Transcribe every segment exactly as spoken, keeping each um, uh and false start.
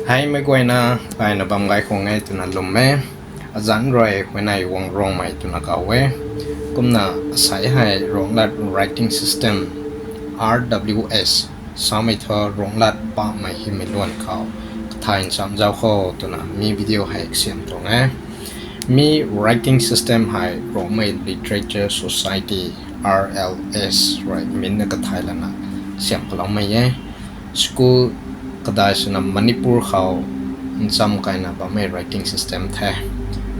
Hei meic guayna, kaina bam gay khang e twna lwm e. Azanc rui huayney Wang Rongmei twna kaw e. Kumna asei hei Ruanglat writing system, R W S, samei thu Ruanglat pahmei hymei luan khou kathay nchamc zauc kho twna mi video hei kasiam tuang e. Mi writing system hei Ruangmei Literature Society, R L S, rui minna kathay lana siam paloumei e. School kadai swna Manipur khou ncham kaina bammei writing system the.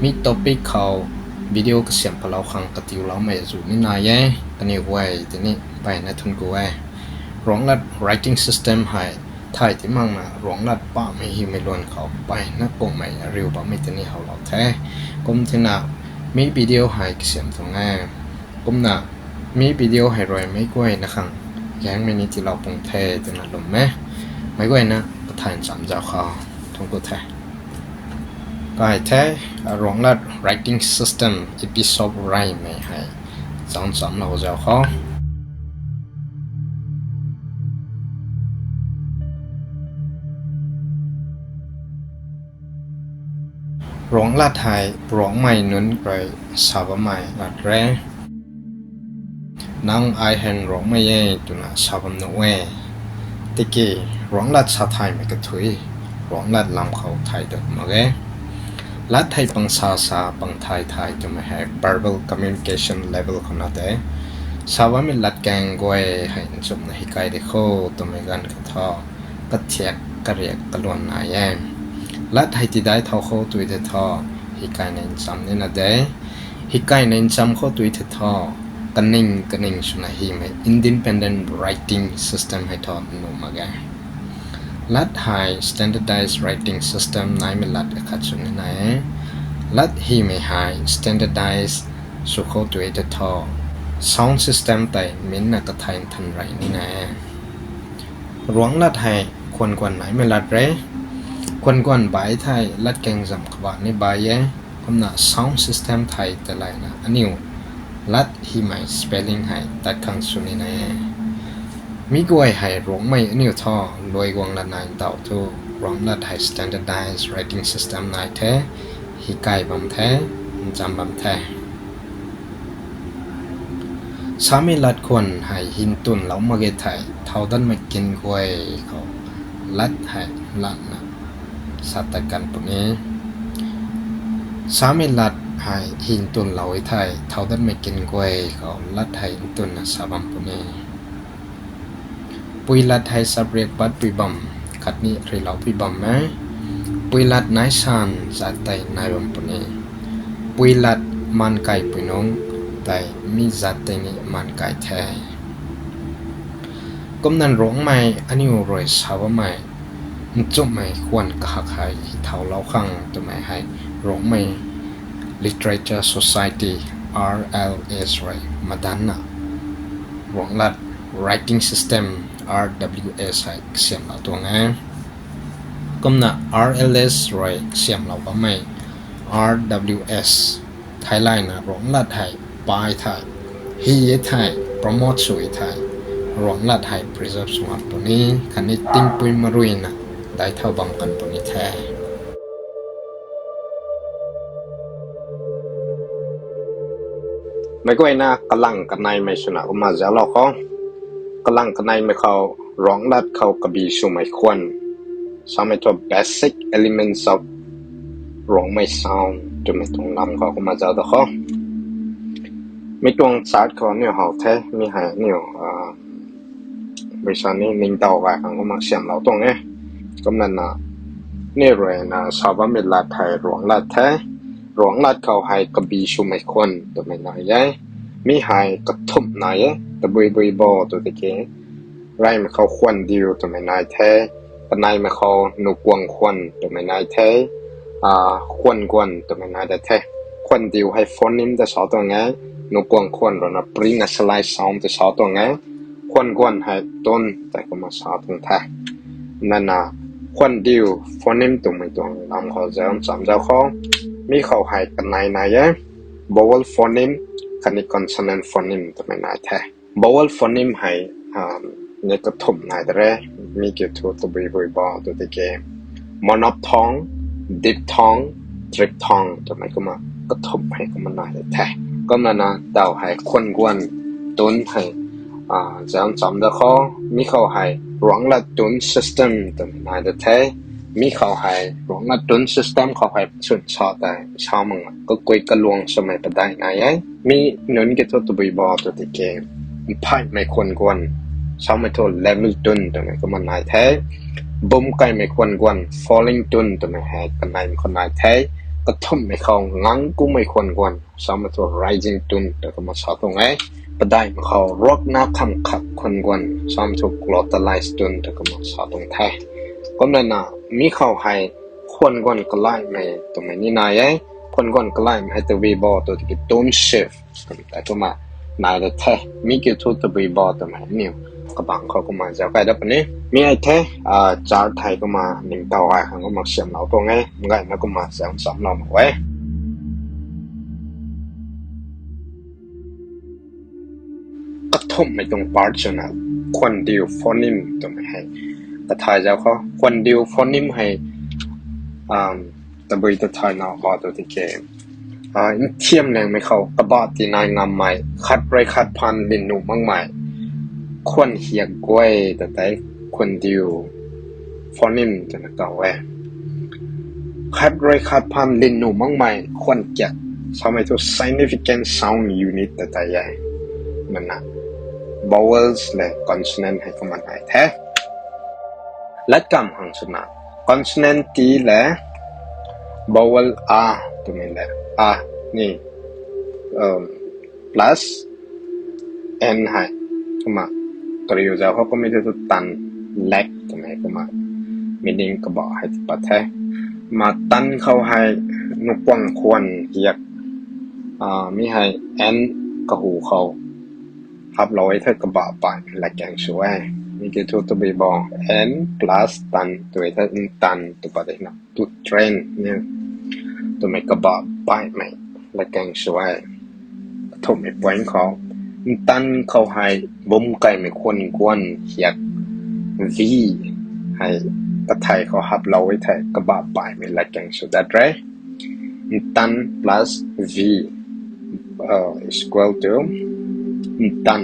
Mi topic khou video kasiam palou khang katiuloumei azuh ni nai e. Kaniw guay tini mpeyna thuanc ku e. Ruanglat writing system hei thay ti makna Ruanglat pahmei hymei luan khou mpeyna kummei ariu bammei tini howlou the. Kum tina mi video hei kasiam tuang e. Kumna mi video hei rui meic guayna khang gaengmei ni tiilou pung the twna lwm e. Meic guayna kathay nchamc zauc kho. Thuanc ku the. Kai the, Ruanglat writing system episode reymei hei zauc nchamclou zauc kho. Ruanglat hei Ruangmei nunc rui sa bammei lat re. Nang ai hei Ruangmei e twna sa bam nuh e. Tiki Ruanglat sa thaymei kathuic Ruanglat lam khou thay dat mak e. Lat hei pang sa sa, pang thay thay twmei hei verbal communication level khou na de. Sa bammei latkaeng guay hei nchumhna hikai de kho twmei ganv kha thu kathiak kariak kaluan nai e. Lat hei tidai thau khou tui the thu, hikaina ncham nina de. Hikaina ncham khou tui the thu, kaning kaning swna hymei independent writing system hei thu nuh mak ge. Lat hei standardized writing system naimei lat akhat sw nina e. Lat hymei hei standardize sw khou tui the thu, sound system tei minna kathay nthan rey nina e. Ruanglat hei khwan guan naimei lat re. Khwan guan bai thei latkaeng zam kabah ni bai e. Kumna sound system thei tei layna aniu lat hymei spelling hei tat khang sw nina e. Mi guay hei Ruangmei aniu thu luai guang lat nai ntaw thu Ruanglat hei standardized writing system nai the, hikai bam the, ncham bam the. Samei lat khwan hei hintwnlou mak ge thei thau datmei kin guay khou lat hei latna sa tat kan puni. Samei lat hei hintwnlou e thei thau datmei kin guay khou lat hei ntwnna sa bam puni. Pui lat hei sapriak patpui bam khatni riloupui bam e. Pui lat nai san zat tei nai bam puni. Pui lat maan kaipui nungc tei mi zat tei ni maan kai the. Kumna Ruangmei aniu rui sa bammei nchumhmei khwan kahak hei hi thaulou khang twmei hei Ruangmei Literature Society, R L S rui madanna Ruanglat writing system, R W S hei kasiamhlou tuang e. Kumna R L S rui kasiamhlou bammei R W S theilayna Ruanglat hei pai thei, hi e thei, promote sw e thei, Ruanglat hei preserve sw ngam puni, khatni tingpui maruina daic thau bam kan puni the. Meic guayna kalang kaneimei swna kumna zauclou khou. Kalang kaneimei khou Ruanglat khou kabi swmei khwan, samei thu basic elements of Ruangmei sound twmei tuang lam khou kumna zauc da khou. Mi tuang chart khou aniu how the, mi hei aniu buisa ni ningtow gay khang kumna siamlou tuang e. Kumna na, ni ruina sa bammei lat hei Ruanglat the. Ruanglat khou hei kabi swmei khwan twmei nai e. Mi hei kathumh nai e, tabui bui bo tw tiki, reymei khou khwan diu twmei nai the. Kaneimei khou nukuang khwan twmei nai the. Khwan guan twmei nai da the. Khwan diu hei phoneme ta sa tuang e. Nukuang khwan ruina prenasalized sound ta sa tuang e. Khwan guan hei tone tei kumna sa tuang the. Nana, khwan diu phoneme twmei tuang lam khou zauc nchamc zauc khou. Mi khou hei kanei nai e. Vowel phoneme khatni consonant phoneme twmei nai the. Vowel phoneme hei ni kathumh nai da re. Mi kiu thu tabui bui bo tw tiki, Monophthong, diphthong, triphthong twmei kumna kathumh hei kumna nai the. Kumna na taw hei khwan guan tun hei zan cham da khou, mi khou hei ruanglat tun system twmei nai da the. Mi khou hei ruanglat tun system khou hei swn sa tei sa mak nga kakui kaluang swmei padeih nai e. Mi nunc ki thu tabui bo tw tiki, mphaymei khwan guan, samei thu level tun twmei kumna nai the. Bum kaimei khwan guan, falling tun twmei hei kanei khou nai the. Kathumhmei khou ngang kumei khwan guan, samei thu rising tun tw kumna sa tuang e. Padeihmei khou ruakna kham khat khwan guan, samei thu glottalized tun tw kumna sa tuang the. Kumna na mi khou hei khwan guan kalaimei twmei ni nai e. Khwan guan kalaimei hei tabui bo tw tiki tone shift twmei tei kumna nai da the. Mi kiu thu tabui bo twmei aniu kabang khou kumna zauc kai dat puni. Mi hei the, chart hei kumna ningtow ai khang kumna siamlou tuang e. Mgayna kumna zauc chamlou mak e. Kathumhmei tuang part swna, khwandiu phoneme twmei hei kathay zauc khou. Khwandiu phoneme hei tabui ta thay na ba tw tiki, nthiam langmei khou kabah tinai ngammei, khat rui khat phaan lin nuh makmei khwan hiak guay ta tei khwandiu phoneme twna kaw e. Khat rui khat phaan lin nuh makmei khwan kiak, samei thu significant sound unit ta tei e. Mana vowels le consonant hei kumna nai the. Latkamv khang swna, consonant T le vowel a twmei le a ni, plus n hei kumna kariu zauc khou kummei thu tan, lack twmei kumna meaning kabah hei ti pat the. Ma tan khou hei nukuang khwan hiak, mi hei n kahu khou haplou e the, kabah paimei latkaeng sw e. Mi kiu thu tabui bo, n plus tan tw e the, ntan tw pat de na, to train ni twmei kabah paimei latkaeng sw e. Kathumhmei point khou, ntan khou hei bum kaimei khwan guan hiak v hei kathei khou haplou e the, kabah paimei latkaeng sw dat re. Ntan plus v is equal to ntan,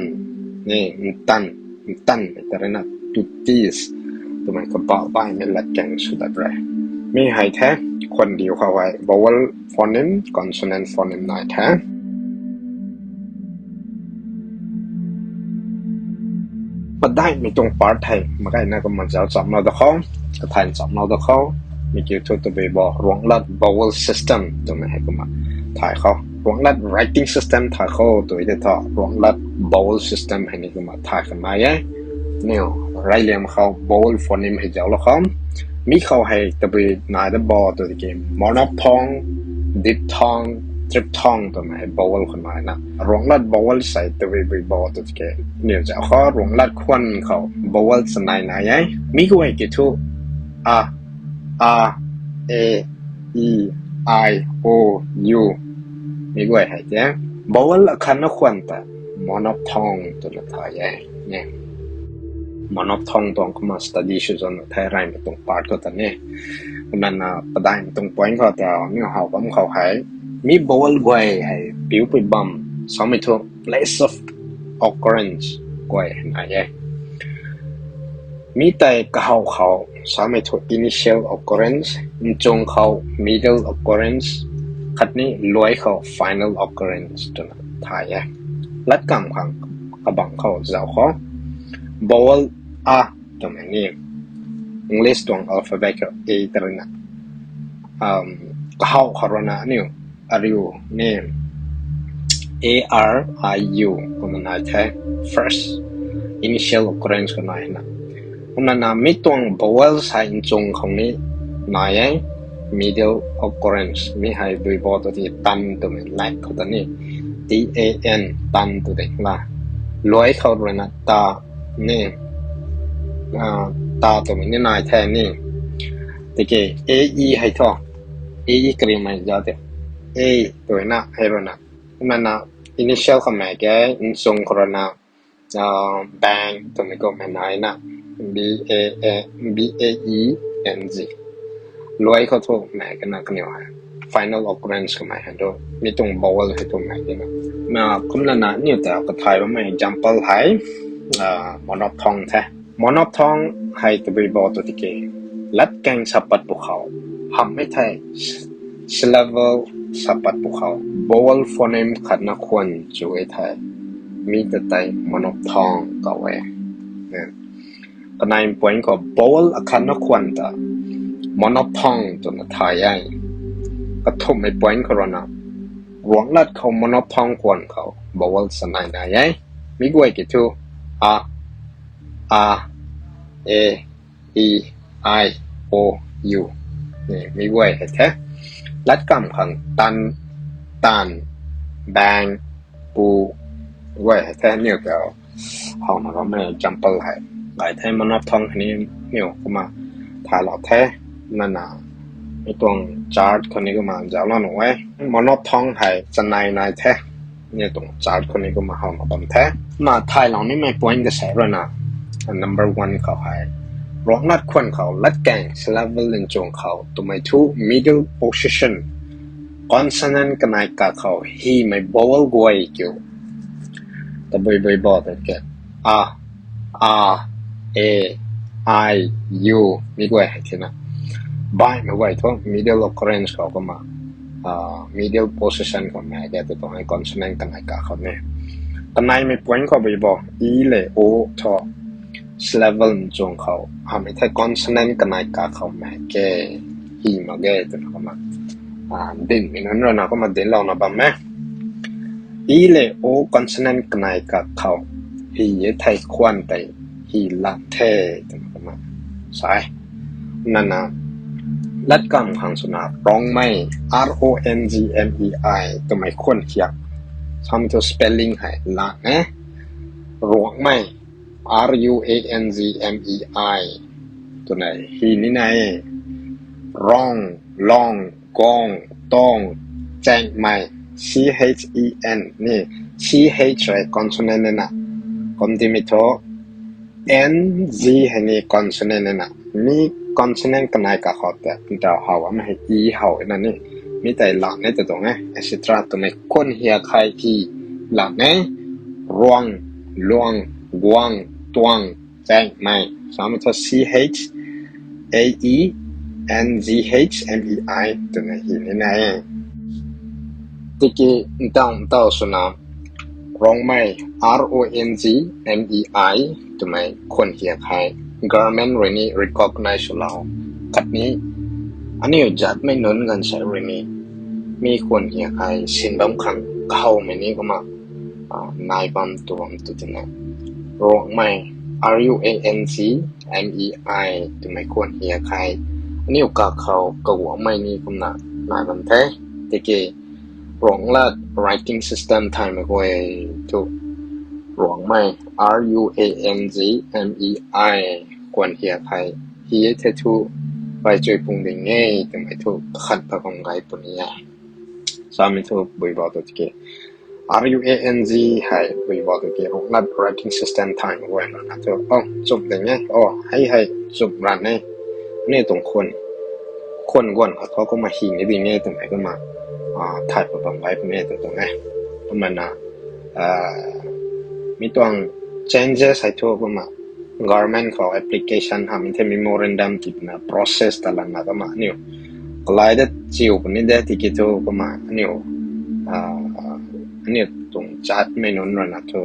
ni ntan, ntan ta rui na, to tease twmei kabah paimei latkaeng sw dat re. Mi hei the, khwandiu khou hei vowel phoneme, consonant phoneme nai the. Padeihmei tuang part hei mgayna kumna zauc chamlou da khou, kathay chamlou da khou. Mi kiu thu tabui bo, ruanglat vowel system twmei hei kumna thay khou, ruanglat writing system thay khou tw e the thu, ruanglat vowel system hei ni kumna thay khang nai e. Niw, reyliang khou vowel phoneme hei zauclou khou, mi khou hei tabui nai da bo tw tiki, monophthong, diphthong, triphthong twmei hei vowel khou naina, ruanglat vowel sei tabui bui bo tw tiki, niw zauc khou ruanglat khwan khou vowel chanei nai e. Mi guay ki thu a, a, e, i, i, o, u. Mi guay hei tei vowel akhatna khwan ta monophthong twna thay e. Monophthong tuang kumna study sw zan the, reymei tuang part khou ta ni. Kumna na padeihmei tuang point khou ta ni, how bam khou hei, mi vowel guay hei piupui bam, samei thu place of occurrence guay hei nai e. Mi tei kahaw khou samei thu initial occurrence, nchung khou middle occurrence, khatni luai khou final occurrence twna thay e. Latkamv khang kabang khou zauc khou, vowel a twmei ni English tuang alphabet khou a ta rui na, kahaw khou rui na aniu ariu ni a, r, i, u kumna nai the, first initial occurrence khou nai na. Kumna na mi tuang vowel sei nchung khou ni nai e, middle occurrence, mi hei bui bo tw ti tan twmei lak khou ta ni, t, a, n, tan tw de la. Luai khou rui na ta ni, ta twmei ni nai the ni. Tiki a, e hei thu, a, e kariumei za tei, a twna hei rui na. Kumna na initial khou mei ke, nchung khou rui na bang twmei kummei nai na, b, a, b, a, e, n, g. luai khou thu mei kana kaniw hei final occurrence kamei hei tu mi tuang vowel hei tu mei kana. Na kumna na niw ta kathay bammei example hei monophthong the. Monophthong hei tabui bo tu tiki latkaeng sa pat pwkhou, hamhmei thei syllable sa pat pwkhou vowel phoneme khatna khwan chu e thei mi ta tei monophthong kau e. Kanei point khou vowel akhatna khwan ta monophthong twna thay e. Kathumhmei point khou rana ruanglat khou monophthong khwan khou vowel chanei nai e. Mi guay ki thu a, a, e, i, i, o, u. Mi guay hei the. Latkamv khang tan, taanv, baeng, pu, guay hei the. Niw ta howna bammei example hei gay the. Monophthong hei ni niw kumna thalou the. Nana mi tuang chart khou ni kumna zauclou nuh e. Monophthong hei chanei nai the. Ni tuang chart khou ni kumna howna bam the. Kumna thaylou nimei point kasei ruina number one khou hei ruanglat khwan khou latkaeng syllable nchung khou twmei thu middle position consonant kanei kakhou hymei vowel guay kiu tabui bui bo tiki a, a, e, i, u, mi guay hei thena baihmei guay thu middle occurrence khou kumna middle position khou mei ke tu tuang e consonant kanei kakhou ni. Kaneimei point khou bui bo i le o thu syllable nchung khou hamhmei thei consonant kanei kakhou mei ke hy mak ge twna kumna dinmei nunc ruina kumna dinclouna bam e. I le o consonant kanei kakhou hy e thei khwan tei hy lan the twna kumna sa e. Nana latkamv khang swna rongmei, R O N G M E I twmei khwan hiak samei thu spelling hei lan e. Ruangmei, R U A N G M E I twna hy ni nai e. Rong, long, gong, tong, chaengmei, C H E N ni, C H hei consonant na, kum timei thu N G hei ni consonant na. Mi consonant kanei kakhou ta ntaw how am hei i how na ni, mi tei lan e ta tuang e, et cetera twmei khwan hiak hei hy lan e. Ruang, luang, guang, tuang, chaengmei samei thu C H A E N G H M E I twna hy ni nai e. Tiki ntaw ntaw swna rongmei, R O N G M E I twmei khwan hiak hei government rui ni recognize swlou khatni aniu zatmei nunc ganv sei rui ni mi khwan hiak hei sin bam khang kahowmei ni kumna nai bam tuang tu tina. Ruangmei, R U A N G M E I twmei khwan hiak hei aniu kakhou kaguangmei ni kumna nai bam the. Tiki ruanglat writing system thaymei guay thu ruangmei, R U A N G M E I khwan hiak hei hy e thei thu bai chui pung ding e twmei thu kakhat ta khang gay puni e. Samei thu bui bo tu tiki R U A N G hei bui bo tu tiki ruanglat writing system thaymei guay na thu o chum ding e, o hei hei chum ran e, aniu tuang khwan, khwan guan khou thu kumna hy ni ding e twmei kumna thay pat bam gay puni e tu tuang e. Kumna na mi tuang changes hei thu kumna government khou application hamhmei thei memorandum tina process ta lanna kumna aniu kalai da chiu puni de tiki thu kumna aniu aniu tuang zatmei nunc ruina thu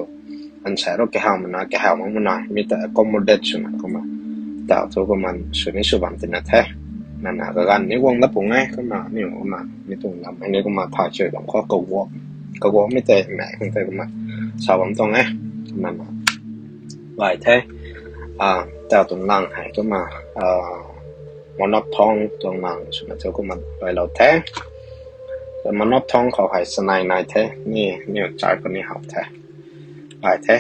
ansei ru kahaw mana kahaw mak mana mi ta accommodate swna kumna taw thu kumna sw ni sw bam tina the. Nana kaganv ni guang da pung e kumna aniu kumna mi tuang lam hei ni kumna thay chui bam khou kaguangmei tei mei khang tei kumna sa bam tuang e. Nana gay the. Taw tuang lang hei kumna monophthong tuang lang swna thu kumna gaylou the. Monophthong khou hei chanei nai the ni, niw chart khou ni how the. Gay the.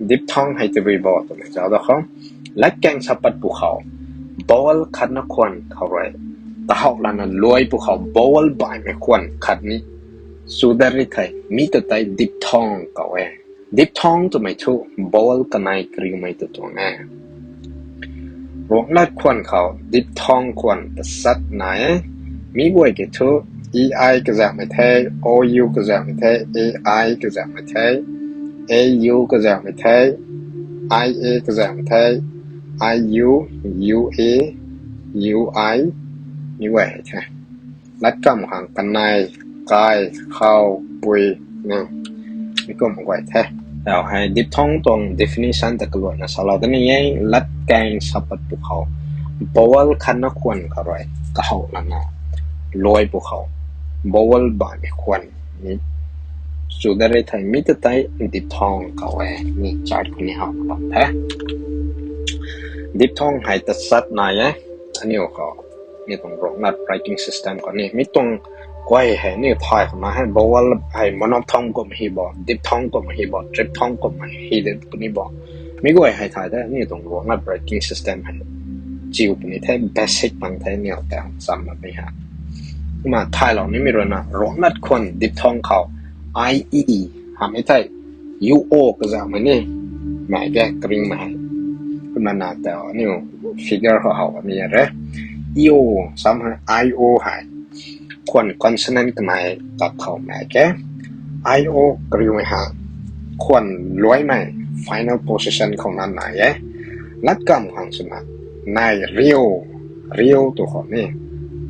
Diphthong hei tabui bo twmei zauc da khou, latkaeng sa pat pwkhou vowel khatna khwan khou rui kahaw lana luai pwkhou vowel baihmei khwan khatni chudat ri thei mi ta tei diphthong kau e. Diphthong twmei thu vowel kanei kariumei ta tuang e. Ruanglat khwan khou diphthong khwan tachat nai e. Mi guay ki thu E I kazauhmei the, O U kazauhmei the, A I kazauhmei the, A U kazauhmei the, I A kazauhmei the, I U, U A, U I, mi guay hei the. Latkamv khang kanei, kai, khou, pui, na, mi kum guay the. Tau hei diphthong tuang definition ta kaluaina salou da ni e, latkaeng sapat pwkhou, vowel khatna khwan khou rui kahow lana luai pwkhou, vowel baihmei khwan ni chu da rei thei mi ta tei diphthong khou e, ni chart khou ni how bam the. Diphthong hei tachat nai e, aniu khou, mi tuang Ruanglat writing system khou ni, mi tuang guay hei ni thay khou na hei, vowel hei monophthong kum hi bo, diphthong kum hi bo, triphthong kum hi de puni bo. Mi guay hei thay the, ni tuang Ruanglat writing system hei chiu puni the, basic bang the, ni ta chamna ni ha. Kumna thaylou nimei ruina Ruanglat khwan diphthong khou I E hamei thei U O kazauhmei ni, mei ke kariumei hei. Kumna na tau aniu figure khou how ni re. E O sam hei, I O hei khwan consonant kanei kak khou mei ke. I O kariumei hei khwan luaimei final position khou na nai e. Latkamv khang swna nai riu, riu tu khou ni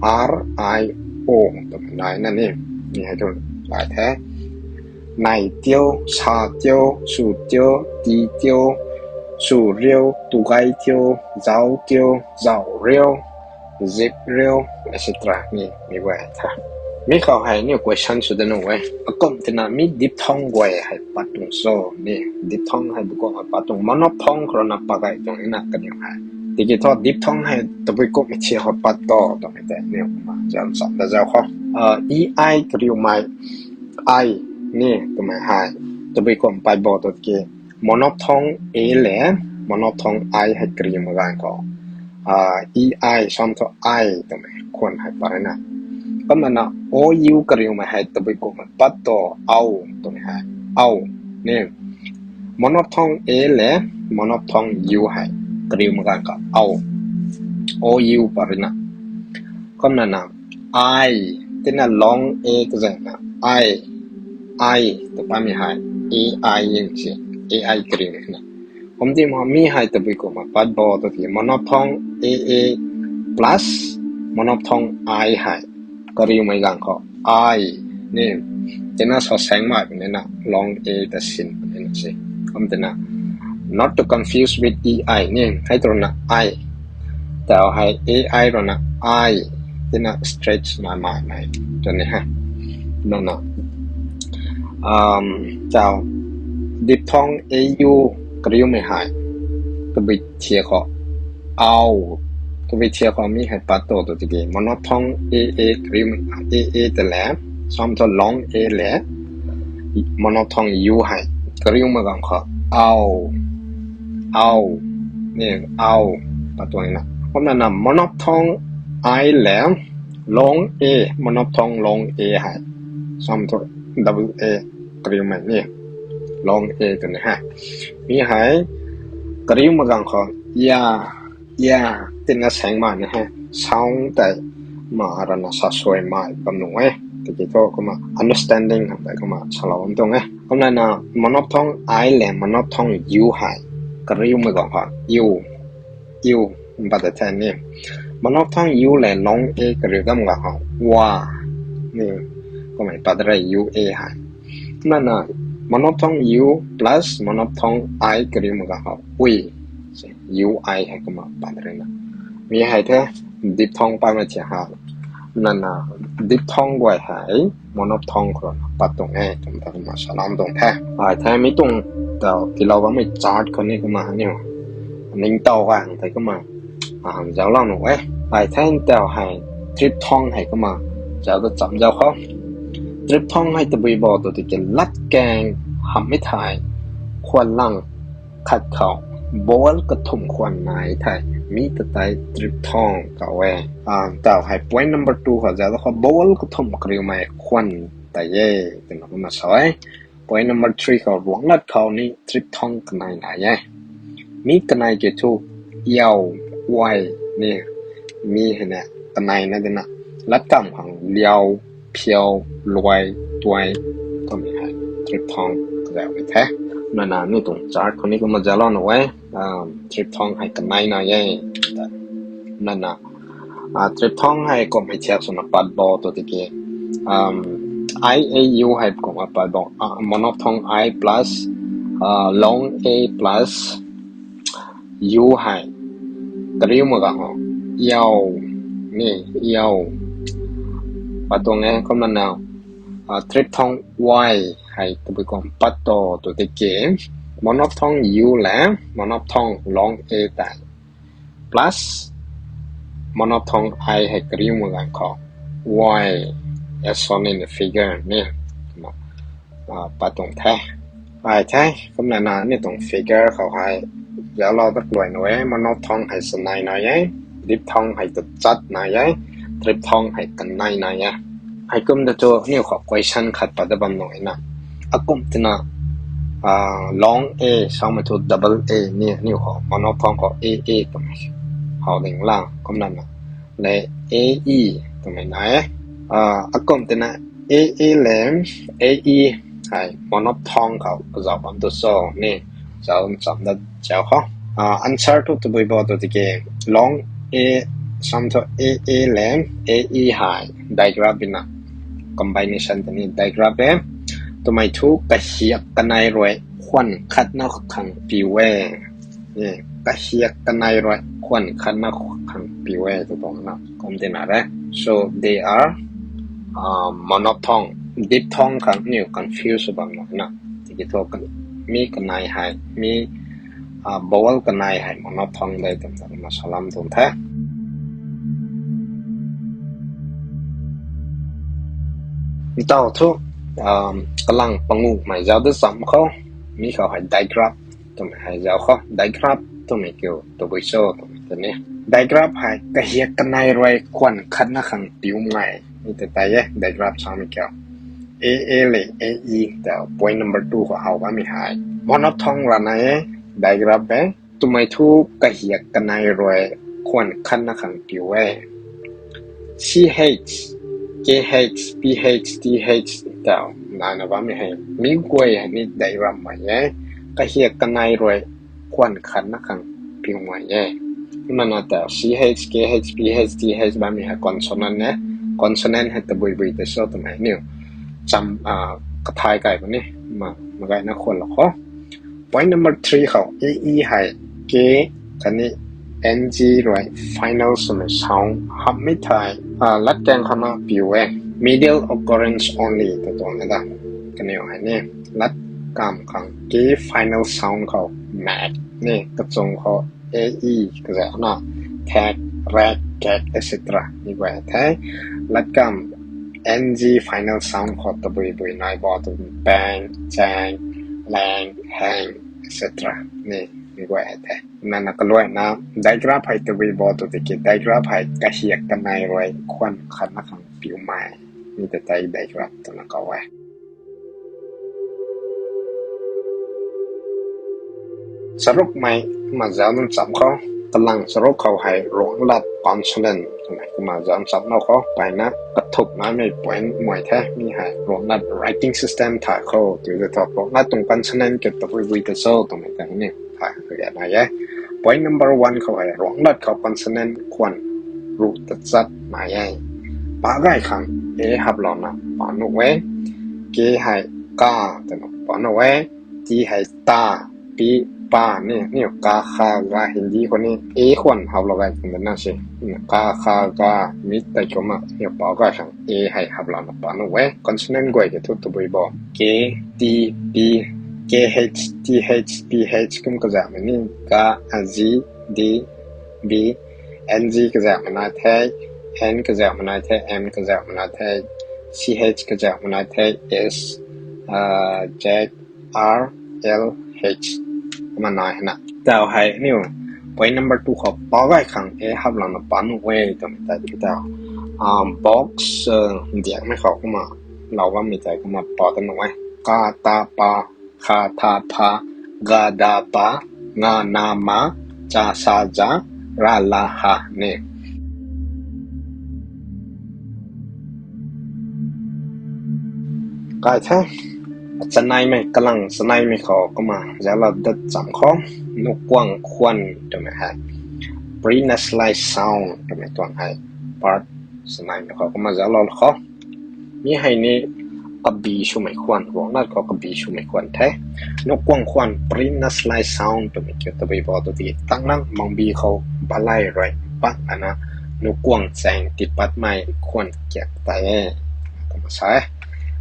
R I O twmei nai na ni, ni hei tu lai the. Nai tiu, sa tiu, sw tiu, ti tiu, sw riu, tu gay tiu, zauc tiu, zauc riu, zip riu, et cetera ni, mi guay the. Mi khou hei niu question sw da nuh e. Akum tina mi diphthong guay hei pat tuang cho ni, diphthong hei bu kumna pat tuang, monophthong khou rui na pat gay tuang na kaniw hei. Tiki thu diphthong hei tabui kumhmei thi khou pat to twmei tei niu kumna zauc cham da zauc khou. E I kariumei I ni twmei hei tabui kum pat bo tw tiki monophthong A le monophthong I hei kariumei ganv khou, E I sam thu I twmei khwan hei pat rui na. Kumna na O U kariumei hei tabui kumhmei pat to, au twmei hei, au ni. Monophthong A le monophthong U hei kariumei ganv khou au, O U pat rui na. Kumna na I, tina long A kazaeng na I, I tw patmei hei, A I si, A I kariumei na. Kum ti ma mi hei tabui kumhmei pat bo tw tiki monophthong A A plus monophthong I hei kariumei ganv khou I ni, tina sa saeng mai puni na long A ta sin puni na si. Kum tina, not to confuse with E I ni, hei tu rui na I. Tau hei A I rui na I, tina stretch mai mai mei tu ni hei. Nana, tau diphthong A U kariumei hei tabui thiak khou, au, tabui thiak khou mi hei pat to tw tiki monophthong A A kariumei, A A ta le, sam thu long A le monophthong U hei kariumei ganv khou au, au ni, au pat tuang na. Kumna na monophthong I le long A, monophthong long A hei, sam thu double A kariumei ni, long A tw ni hei. Mi hei kariumei ganv khou ya, ya tina saeng mai ni hei, sound tei ma rana sa suai mai bam nuh e. Tiki thu kumna understanding khang tei kumna salou bam tuang e. Kumna na monophthong I le monophthong U hei kariumei ganv khou, U, U pat da the ni. Monophthong U le long A kariu dam ganv khou wa ni, kummei pat rei U A hei. Kumna na monophthong U plus monophthong I kariumei ganv khou ui, U I hei kumna pat rei na. Mi hei the diphthong patmei thi ha. Nana diphthong guay hei monophthong khou rui na pat tuang e twmei ta kumna salou tuang the. Ai the mi tuang tau tiilou bammei chart khou ni kumna aniu ningtow ganv tei kumna hang zauclou nuh e. Ai the tau hei triphthong hei kumna zauc ta cham zauc khou. Triphthong hei tabui bo tw tiki latkaeng hamhmei thei khwan lang khat khou vowel kathumh khwan nai thei mi ta tei triphthong kaw e. Tau hei point number two khou zauc khou vowel kathumh kariumei khwan tei e twna kumna sa e. Point number three khou Ruanglat khou ni triphthong kanei nai e. Mi kanei ki thu yau Y ni, mi hei na kanei na dina. Latkamv khang liau, phiau, luai, tuai, twmei hei triphthong kazauhmei the. Nana ni tuang chart khou ni kumna zauclou na e, triphthong hei kanei na e. Nana triphthong hei kummei thiak swna pat bo tw tiki, I, A, U hei kumna pat bo, monophthong I plus long A plus U hei kariu mak gang o, yau, ni, yau. Pat tuang e. Kumna na triphthong Y hei tabui kum pat to tw tiki, monophthong U le monophthong long A tei plus monophthong I hei kariu mak gang khou, Y, as shown in the figure ni, kumna pat tuang the. Ai the, kumna na ni tuang figure khou hei zauclou dat luai na e, monophthong hei chanei na e, diphthong hei tachat na e, triphthong hei kanei na e. Heikum ta thu aniu khou question khat pat dat bam nuh na. Akum tina long A samei thu double A ni aniu khou monophthong khou A A twmei how ding la, kumna na le A E twmei na e. Akum tina A A le A E hei monophthong khou kazauh bam tu cho ni, zauc ncham dat zauc khou. Answer thu tabui bo tw tiki, long A sam thu A A le A E hei digraph bina, combination ta ni digraph e. Twmei thu kahiak kanei rui khwan khatna khang piu e. Kahiak kanei rui khwan khatna khang piu e tw tuang na kum tina re. So they are monophthong, diphthong khang aniu confuse bam nuh na. Tiki thu mi kanei hei, mi vowel kanei hei monophthong de twmei ta kumna salam tuang the. Ntaw thu kalang panguhmei zauc dat cham khou, mi khou hei digraph twmei hei zauc khou, digraph twmei kiu tabui cho twmei ta ni. Digraph hei kahiak kanei rui khwan khatna khang piumei ni ta tei e, digraph samei kiu. A A le A E ta point number two khou how bammei hei monophthong rana e, digraph e. Twmei thu kahiak kanei rui khwan khatna khang piu e. C H, K H, P H, T H ta naina bammei hei mi guay hei ni digraph mei e. Kahiak kanei rui khwan khatna khang piumei e. Kumna na ta C H, K H, P H, T H bammei hei consonant e. Consonant hei tabui bui ta cho twmei aniu cham, kathay kai puni, ma, magayna khwanlou khou. Point number three khou A E hei K khatni N G rui final swmei sound hamhmei thei latkaeng khou na piu e. Middle occurrence only tw tuang na da. Kaniw hei ni latkamv khang K final sound khou mak ni kachung khou A E kazauh na, thak, rak, kak, et cetera ni guay the. Latkamv N G final sound khou tabui bui nai bo tw, pang, chang, lang, hang, et cetera ni, ni guay the. Nana kaluaina digraph hei tabui bo tw tiki, digraph hei kahiak kanei rui khwan khatna khang piumei ni ta tei digraph twna kaw e. Charukmei kumna zauc ncham khou, kalang charuk khou hei ruanglat consonant twmei kumna zauc nchamlou khou, mpeyna kathuk naimei point mei the, mi hei ruanglat writing system thay khou, tw ta thu ruanglat tuang consonant kiu tabui bui ta cho twmei ta ni thay kage nai e. Point number one khou hei ruanglat khou consonant khwan ruh tachat nai e. Pa gay khang A haplouna pa nuh e. K hei ka twna pa nuh e. T hei ta, pi, pa ni, niw ka, kha, ga, Hindi khou ni A khwan haplou gay twna si. Ka, kha, ga, mi tei kumna niw pa gay khang A hei haplouna pa nuh e. Consonant guay kiu thu tabui bo, K, T, P, K H, T H, P H kum kazauhmei ni, ka, a, G, D, B, N G kazauhmei nai the, N kazauhmei nai the, M kazauhmei nai the, C H kazauhmei nai the, S, Z, R, L, H kumna nai hena. Taw hei niw point number two khou pa gay khang A haplouna pa nuh e twmei tei tiki taw, box ndiangmei khou kumna lou bammei tei kumna pa ta nuh e. Ka, ta, pa, kha, tha, pha, ga, da, ba, nga, na, ma, cha, sa, za, Rala ha ni. Kai the, chaneimei kalang chaneimei khou kumna zauclou dat cham khou, nukuang khwan twmei hei prenasalized sound twmei tuang hei part chaneimei khou kumna zauclou khou. Mi hei ni kabi swmei khwan, ruanglat khou kabi swmei khwan the. Nukuang khwan prenasalized sound twmei kiu tabui bo tu tiki tanglang mangbi khou balay rui pat ana nukuang chaeng tiipatmei khwan kiak tei e. Kumna sa e.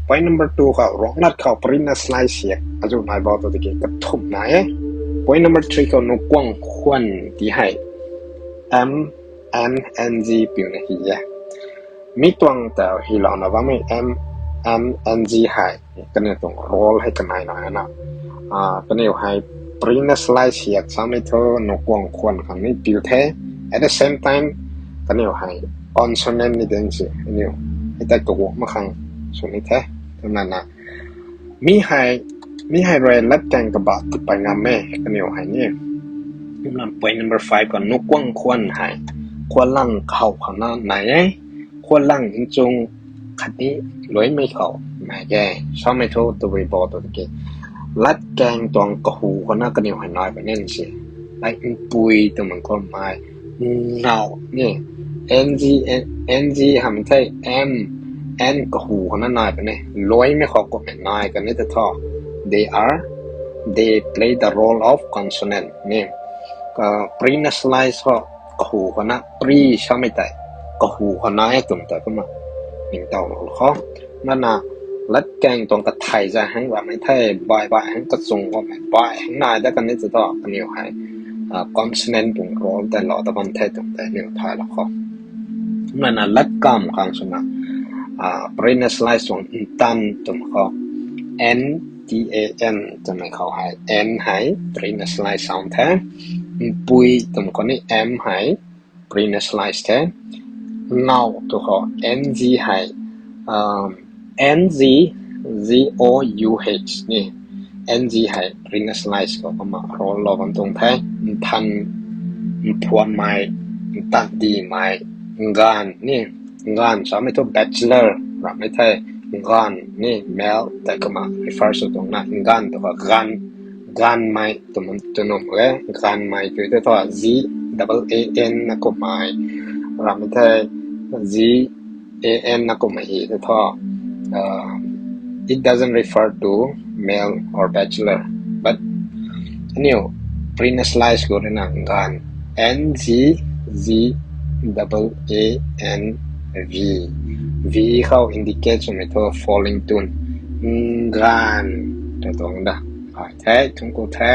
Point number two khou ruanglat khou prenasalized siak azu nai bo tu tiki kathumh nai e. Point number three khou nukuang khwan ti hei M, N, N G piuna hi e. Mi tuang ta hilouna bammei M, N, N G hei kaniw tuang role hei kanei na na. Kaniw hei prenasalized siak samei thu nukuang khwan khang ni piu the. At the same time, kaniw hei consonant ni ding si aniw hei tei kaguang mak khang sw ni the. Twna na mi hei, mi hei rui latkaeng kaba tipei ngam e kaniw hei ni. Kumna point number five khou nukuang khwan hei khwanlang kahow khou na nai e. Khwanlang nchung khatni luaimei khou nai e. Samei thu tabui bo tu tiki latkaeng tuang kahu khou na kaniw hei nai puni si. Like npui twmei khou nai, now ni, N G, N G hamei thei M, N kahu khou na nai puni. Luaimei khou kummei nai kani ta thu, they are, they play the role of consonant ni. Prenasalized khou kahu khou na, pre samei tei kahu khou nai e twmei tei kumna ningtowlou khou. Nana latkaeng tuang kathei zay hang ramei thei, bai bai hang kachung kummei bai hang nai dat kani ta thu kaniw hei consonant tuang role tei lou ta bam the twmei tei aniw thaylou khou. Nana latkamv khang swna prenasalized tuang ntan twmei khou, N T A N twmei khou hei N hei prenasalized sound the. Npui twmei khou ni M hei prenasalized the. Now tu khou N G hei, N G, G O U H ni, N G hei prenasalized khou kumna role lou bam tuang the. Nthan, nphuanmei, ntandimei, nganv ni, nganv samei thu bachelor ramei thei, nganv ni male tei kumna refer sw tuang na, nganv tu khou ganv, ganvmei twmei tw nuh e, ganvmei tu tei thu G double A N na kummei ramei thei, G A N na kummei hi tei thu, it doesn't refer to male or bachelor, but aniw prenasalized khou rui na nganv, N G, G double A N V, V khou indicate swmei thu falling tone, nganv ta tuang da. Ai the, thungc ku the.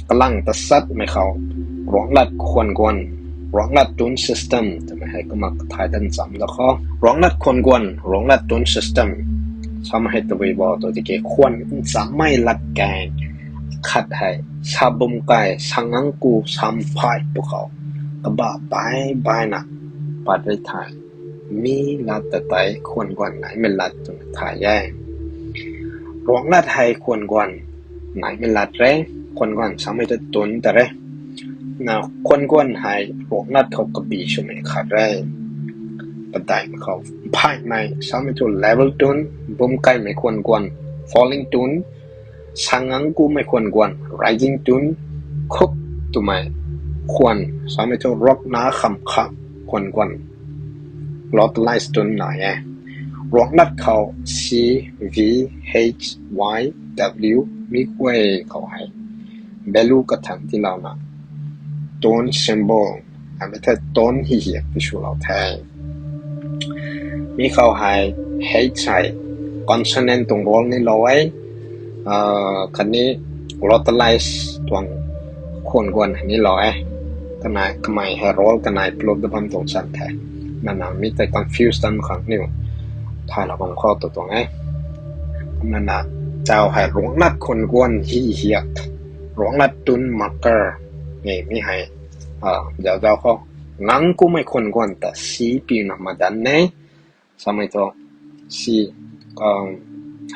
Kalang tasatmei khou ruanglat khwan guan, ruanglat tone system twmei hei kumna kathay tan cham da khou. Ruanglat khwan guan, ruanglat tone system samei hei tabui bo tu tiki khwan nchammei latkaeng khat hei sabum kai, sangang ku, samphay pwkhou kaba bai baina pat rui thay. Mi lat ta tei khwan guan naimei lat twna thay e. Ruanglat hei khwan guan naimei lat re, khwan guan samei ta tone ta re. Na khwan guan hei ruanglat khou kabi swmei khat re. Padaimei khou, mphaymei samei thu level tone, bumkaimei khwan guan falling tone, sangang kumei khwan guan rising tone, khuk twmei khwan samei thu rokna kham kham khwan guan glottalized tone nai e. Ruanglat khou C, V, H, Y, W mi guay khou hei value kathang tiilouna tone symbol, amei thei tone hi hiak ti swlou the. Mi khou hei H hei consonant tuang role ni lou e, khatni glottalized tuang khwan guan hei ni lou e. Kanei kamei hei role kanei plot da bam tuang chan the. Nana mi tei confuse tan khang niw thaylou bam khou tu tuang e. Nana chau hei ruanglat khwan guan hi hiak, ruanglat tone marker ni mi hei zau zau khou ngang kumei khwan guan ta C piuna madan e. Samei thu C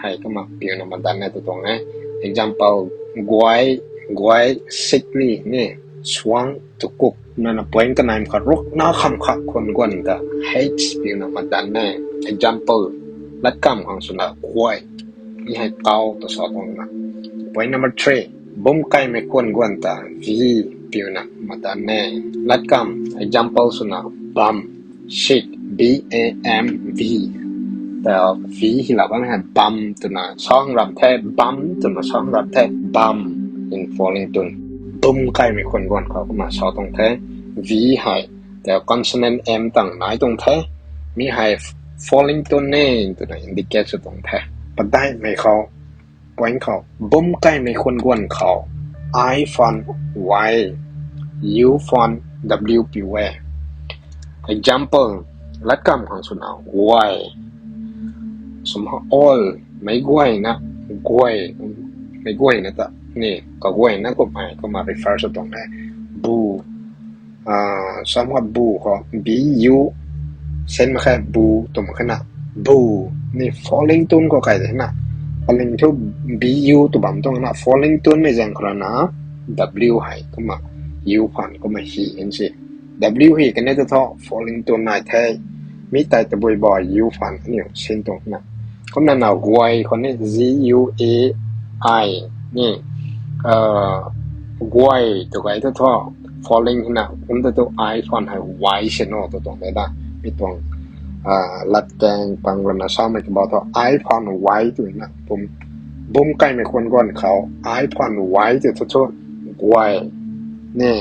hei kumna piuna madan e tu tuang e. Example, guay, guay, sik ni, ni, suang, tukuk, nana point kanei kha rukna kham kha khwan guan ta, H piuna madan e. Example, latkam khang swna guay, mi hei kau ta sa tuang na. Point number three, bumkaimei khwan guan ta, V piuna madan e. Latkam, example swna, bam, sik, B A M V. Ta V hi la bam hei bam twna sang ram the, bam twna sang ram the, bam in falling tone. Bumkaimei khwan guan khou kumna sa tuang the, V hei, ta consonant M tang nai tuang the, mi hei falling tone e twna indicate sw tuang the. Padeihmei khou, point khou, bumkaimei khwan guan khou, I fon Y, U fon W piu e. Example, latkam khang swna, guay. Swmei all, meic guayna, guay, meic guayna ta, ni, kaguayna kummei, kumna refer sw tuang e. Bu, samkha bu khou, B U, sen mak khe bu, twmei khe na, bu, ni falling tone khou kai de na, paling thu B U tw bam tuang na, falling tonemei zaeng khou rana, W hei, kumna, U fon, kumna hi in si. W hi kani ta thu falling tone nai the, mi tei tabui bo U fon aniu sin tuang na. Kumna na guay khou ni G U A I ni, guay tw kai ta thu falling hina, kum ta thu I fon hei Y sin o tw tuang de da. Mi tuang, latkaeng pang rana samei kabau thu I fon Y twna, bumkaimei khwan guan khou I fon Y tw thu thu, guay, ni,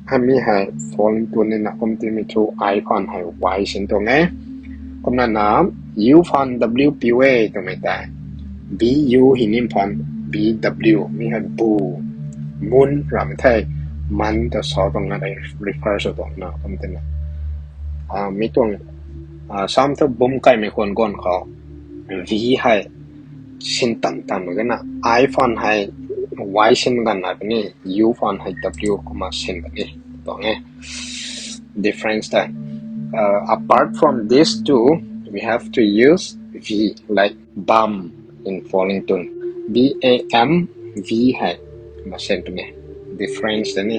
hei mi hei falling tone nina kum timei thu I fon hei Y sin tuang e. Kumna na, U fon W piu e twmei tei, B U hi ni fon, B W, mi hei bu, mun ram the, man ta sa tuang na, refer sw tuang na kum tina. Mi tuang, sam thu bumkaimei khwan guan khou, V hei, sin tan tan mak ge na, I fon hei, Y sin ganv na kani, U fon hei W kumna sin kani, tuang e. Difference tei. Apart from these two, we have to use V, like bam in falling tone. B A M V hei, kumna sin puni. Difference tei ni.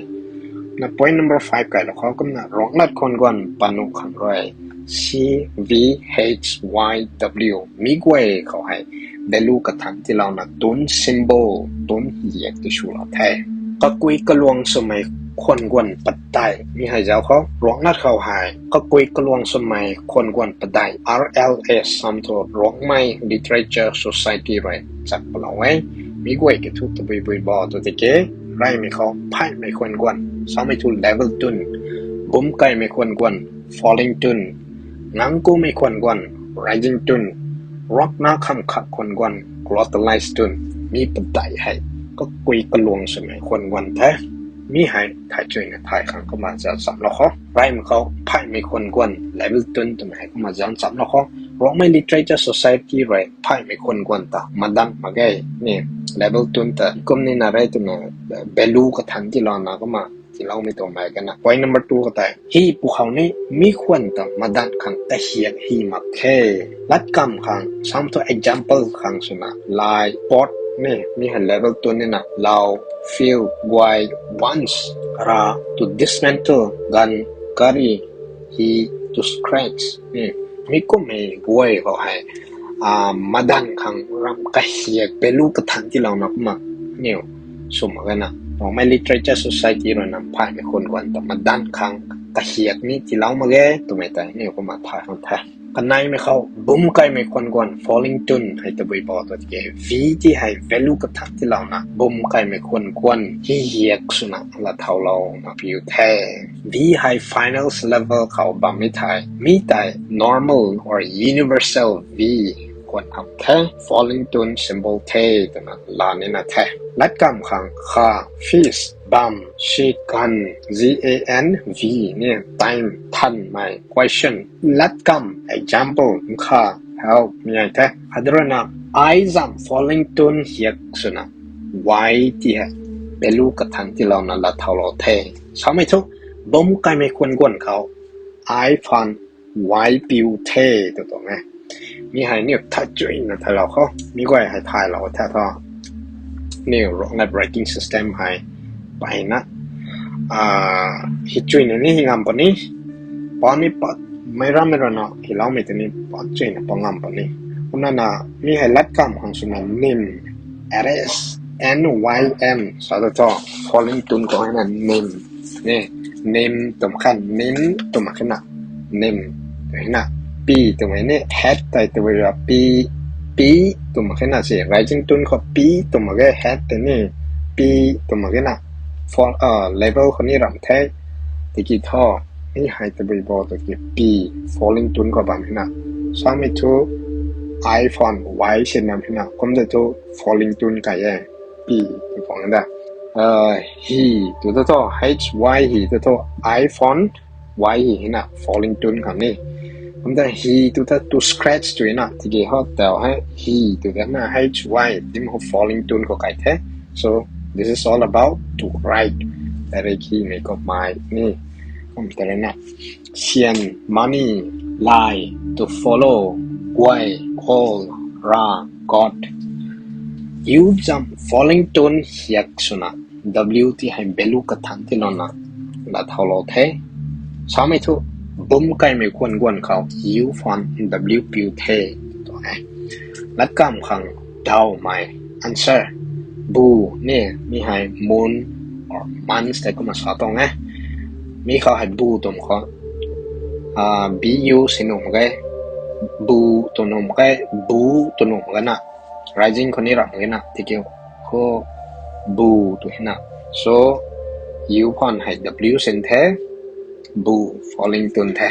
Na point number five kai lou khou kumna, ruanglat khwan guan panuh khang rui, C V H Y W, mi guay khou hei, value kathan tiilouna tone symbol, tone hiak ti swlou the. Kakui kaluang swmei khwan guan padeih, mi hei zauc khou, ruanglat khou hei, kakui kaluang swmei khwan guan padeih, R L S sam thu Ruangmei Literature Society rui chak palou e. Mi guay kathu tabui bui bo tw tiki, reymei khou, pheymei khwan guan, samei thu level tone, bumkaimei khwan guan, falling tone, ngangkumei khwan guan, rising tone, ruakna kham kha khwan guan, glottalized tone, mi padeih hei, kakui kaluang swmei khwan guan the. Mi hei thay chuyna thay khang kumna zauc chamlou khou. Reymei khou, pheymei khwan guan, level tone twmei hei kumna zauc chamlou khou. Ruangmei Literature Society rui pheymei khwan guan ta madan mak ge ni, level tone ta kum nina re twna, value kathan tiilouna kumna tiiloumei tuang mei kana. Point number two khou tei, hi pwkhou ni mi khwan ta madan khang kahiak hi mak khe. Latkam khang, sam thu example khang swna, lai, pot ni, mi hei level tone nina, lau, fill, guay, once, ra, to dismantle, gun, curry, hi, to scratch, mi kummei guay khou hei, madan khang ram kahiak, value kathan tiilouna kumna, aniu, sw mak ge na. Ruangmei Literature Society rui na pheymei khwan guan ta madan khang kahiak ni tiilou mak ge twmei tei aniu kumna thay khang the. Kaneimei khou, bumkaimei khwan guan, falling tone hei tabui bo tw tiki, V ti hei value kathan tiilouna bumkaimei khwan guan hiak swna lathaulouna piu the. V hei finals level khou bammei thei, mi tei normal or universal V khwan kham the, falling tone symbol the twna laa nina the. Latkam khang, kha, fish, bam, sik, gan, G A N V ni, time, thanmei, question. Latkam, example, nkha, help, mi hei the. Khatni rui na, I zam falling tone hiak swna, Y ti hei value kathan tiilouna lathaulou the. Samei thu, bumkaimei khwan guan khou, I fun, Y piu the tw tuang e. Mi hei niw thay chuyna thaylou khou, mi guay hei thaylou the thu, niw Ruanglat writing system hei payna, ah, hi chuyna ni hi ngam puni, pa ni pat, mei rammei rana hiloumei tei ni pat chuyna pa ngam puni. Kumna na, mi hei lat kam khang swna nym, R S, N Y M sa ta thu, following tune khou hei na nym, ni, nym twmei khan, nym twmei khan na, nym, hei na, P twmei ni, head tei twmei ra P, P twmei khan na si, rising tune khou P twmei ge head tei ni, P twmei khan na, for, uh, level khou ni ram the, tiki thu, mi hei tabui bo tiki P, following tune khou bam hei na. Samei thu, iPhone, Y sin nam hei na, kum ta thu, following tune kai e, P, tw tuang da. Uh, hi, tw ta thu, H Y hi, tw thu, iPhone, Y hi, hei na, following tune khang ni. Kum ta hi, tw ta, to scratch tw na, tiki ho, tau hei, hi, tw ta na, H Y, tim ho following tune khou kai the. So, this is all about to write. Direct hi mei khou mai ni. Kum ta rui na. Sian, money, lie, to follow, guay, call, ra, got. U zam following tune hiak swna, W ti hei value kathan tilouna, lat thau lou the. Samei thu, bum kaimei khwan guan khou, U fan W piu the, tw e. Lat kam khang, daw mei, answer. Bu ni, mi hei moon or months tei kumna sa tuang e. Mi khou hei bu twm khou, ah, B U si nuh mak ge, bu tw nuh mak ge, bu tw nuh mak ge na. Rising khou ni ram mak ge na, tiki khou bu tw hei na. So, U fan hei W sin the, bu following tune the.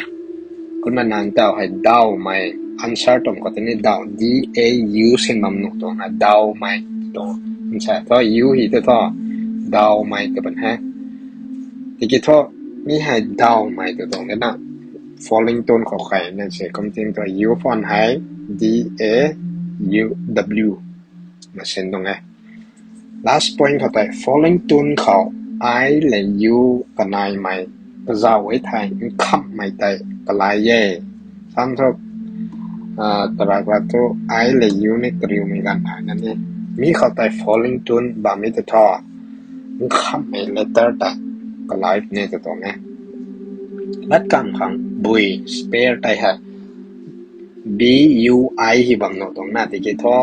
Kumna nang tau hei daw mei answer twm khou tei ni daw, D A U sin bam nuh tuang na, daw mei tw tuang. Answer thu U hi tw thu, daw mei tw ban he. Tiki thu, mi hei daw mei tw tuang de na. Following tune khou kai na se, kum ting thu U fan hei D A U W na sin tuang e. Last point khou tei, following tune khou I le U kanaimei, kazauh e thei nkhamhmei tei kalai e. Sam thu, ah, tarak lat thu I le U ni kariumei ganv hei na ni. Mi khou tei following tune bammei ta thu, nkhamhmei letter ta kalai ni ta tuang e. Lat kam khang bui, spare tei hei B U I hi bam nuh tuang na, tiki thu,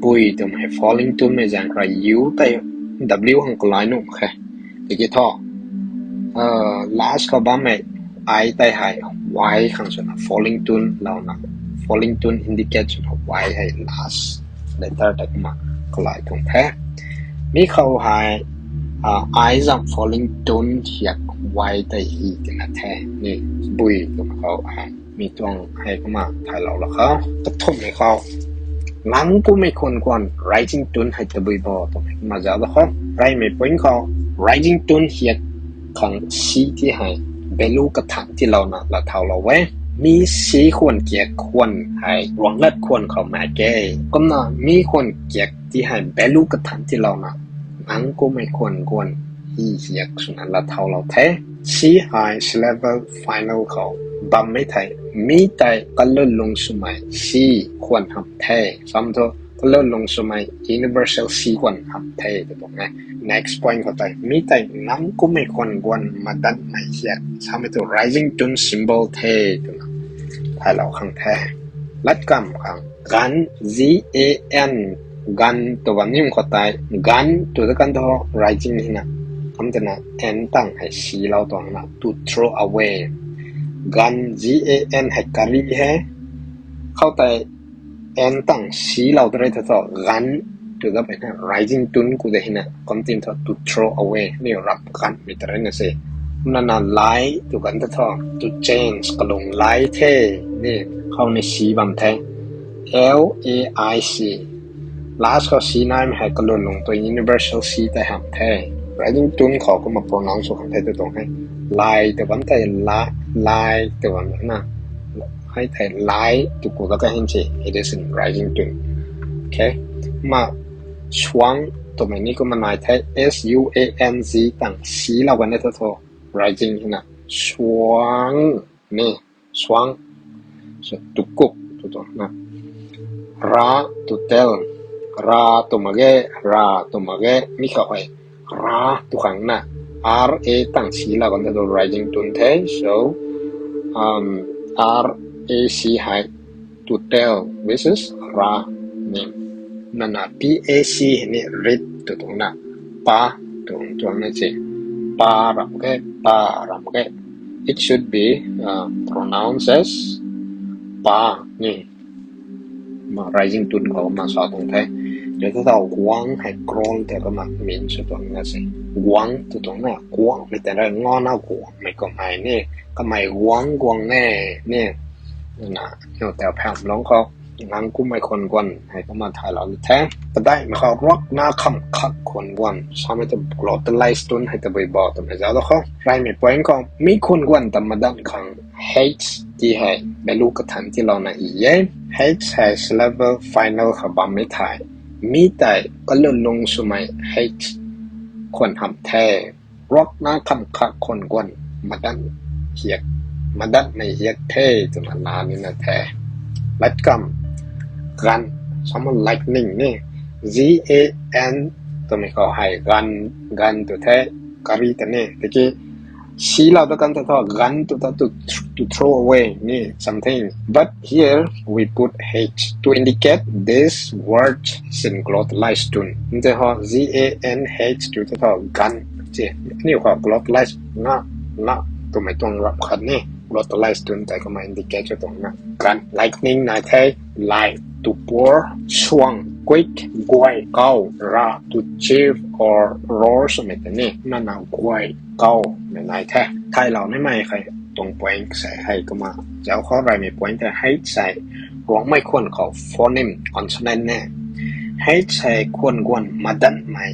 bui twmei following tune mei zaeng khou rui U tei W khang kalai nuh mak khe. Tiki thu, uh, last khou bammei I tei hei Y khang swna following tune louna, following tune indicate swna Y hei last letter tei kumna kalai tuang the. Mi khou hei, uh, I zam following tune hiak Y tei hi tina the, ni, bui twmei khou hei. Mi tuang hei kumna thaylou la khou. Kathumhmei khou, nang kummei khwan guan rising tune hei tabui bo twmei kumna zauc la khou. Reymei point khou, rising tone hiak khang C ti hei value kathan tiilouna lat thau lou e. Mi C khwan kiak khwan hei Ruanglat khwan khou mak ge. Kumna mi khwan kiak ti hei value kathan tiilouna nang kummei khwan guan hi hiak swna lat thau lou the. C hei syllable final khou bammei thei, mi tei kalunlung swmei C khwan hamh the. Sam thu, kalunlung swmei universal C khwan hamh the tw tuang e. Next point khou tei, mi tei nang kummei khwan guan madanmei hiak samei thu rising tone symbol the twna thaylou khang the. Latkamv khang, gan, G A N, gan tw bam nim khou tei, gan tw ta kan thu rising hina, kum twna N tang hei silou tuangna, to throw away. Gan, G A N hei kari he. Khoutei N tang silou ta rei thu thu, gan tw ta peyna rising tone khou de hina, kum tin thu to throw away, ni rap ganmei ta rei na se. Kumna na lie tw kan ta thu, to change, kalung lie the, ni khou ni si bam the. L A I C. Last khou C naimei hei kalunlung tei universal C tei hamh the. Rising tone khou kumna pronounce sw kan the tw tuang he. Lie tw bam tei la, lie tw bam na. Hei thei lie tw ku ta ka hin se. It is in rising tone. Okay. Kumna suang twmei ni kumna nai the. S U A N G tang silou kan e thu thu. Rising hina. Suang ni. Suang. So, to cook tw tuang na. Ra to tell. Ra tw mak ge, ra tw mak ge. Mi khou hei ra tw khang na. R A tang si la kan the tu rising tone the. So, um, R A C hei to tell, which is ra ni. Nana P A C hei ni read tw tuang na. Pa tw tuang na si. Pa ram ge, pa ram ge. It should be, uh, pronounced as pa ni. Ma rising tone khou ma sa tuang the. Tei thu tau guang hei crawl tei kumna min sw tuang na si. Guang tw tuang na, guangmei tei ra ngana guangmei kummei ni. Kamei guang guang e ni. Na, niw tau phaeng lung khou ngang kummei khwan guan hei kumna thaylou the. Padeihmei khou ruakna kham khat khwan guan samei ta glottalized tone hei tabui bo twmei zauc da khou. Reymei point khou mi khwan guan ta madanv khang H ti hei value kathan tiilouna i e. H hei syllable final khou bammei thei mi tei kalun lung swmei H khwan hamh the. Ruakna kham khat khwan guan madanv hiak, madanvmei hiak the twna la nina the. Lat kham, gan, samei lightning ni, G A N twmei khou hei gan, gan tw the, gari ta ni. Tiki silou ta kan ta thu gan tw ta to, to throw away ni something. But here we put H to indicate this word in glottalized tone. Nte ho G A N H tw ta thu gan. Ti, aniu khou glottalized nga, nga twmei tuang ram khat ni. Glottalized tone tei kumna indicate sw tuang na. Gan, lightning nai the, light, to pour, suang, quick, guay, kau, ra, to cheer or roar swmei ta ni. Nana guay, kau mei nai the. Thaylou nimei hei tuang point sei hei kumna zauc khou. Reymei point tei H sei ruangmei khwan khou phoneme consonant e. H sei khwan guan madanvmei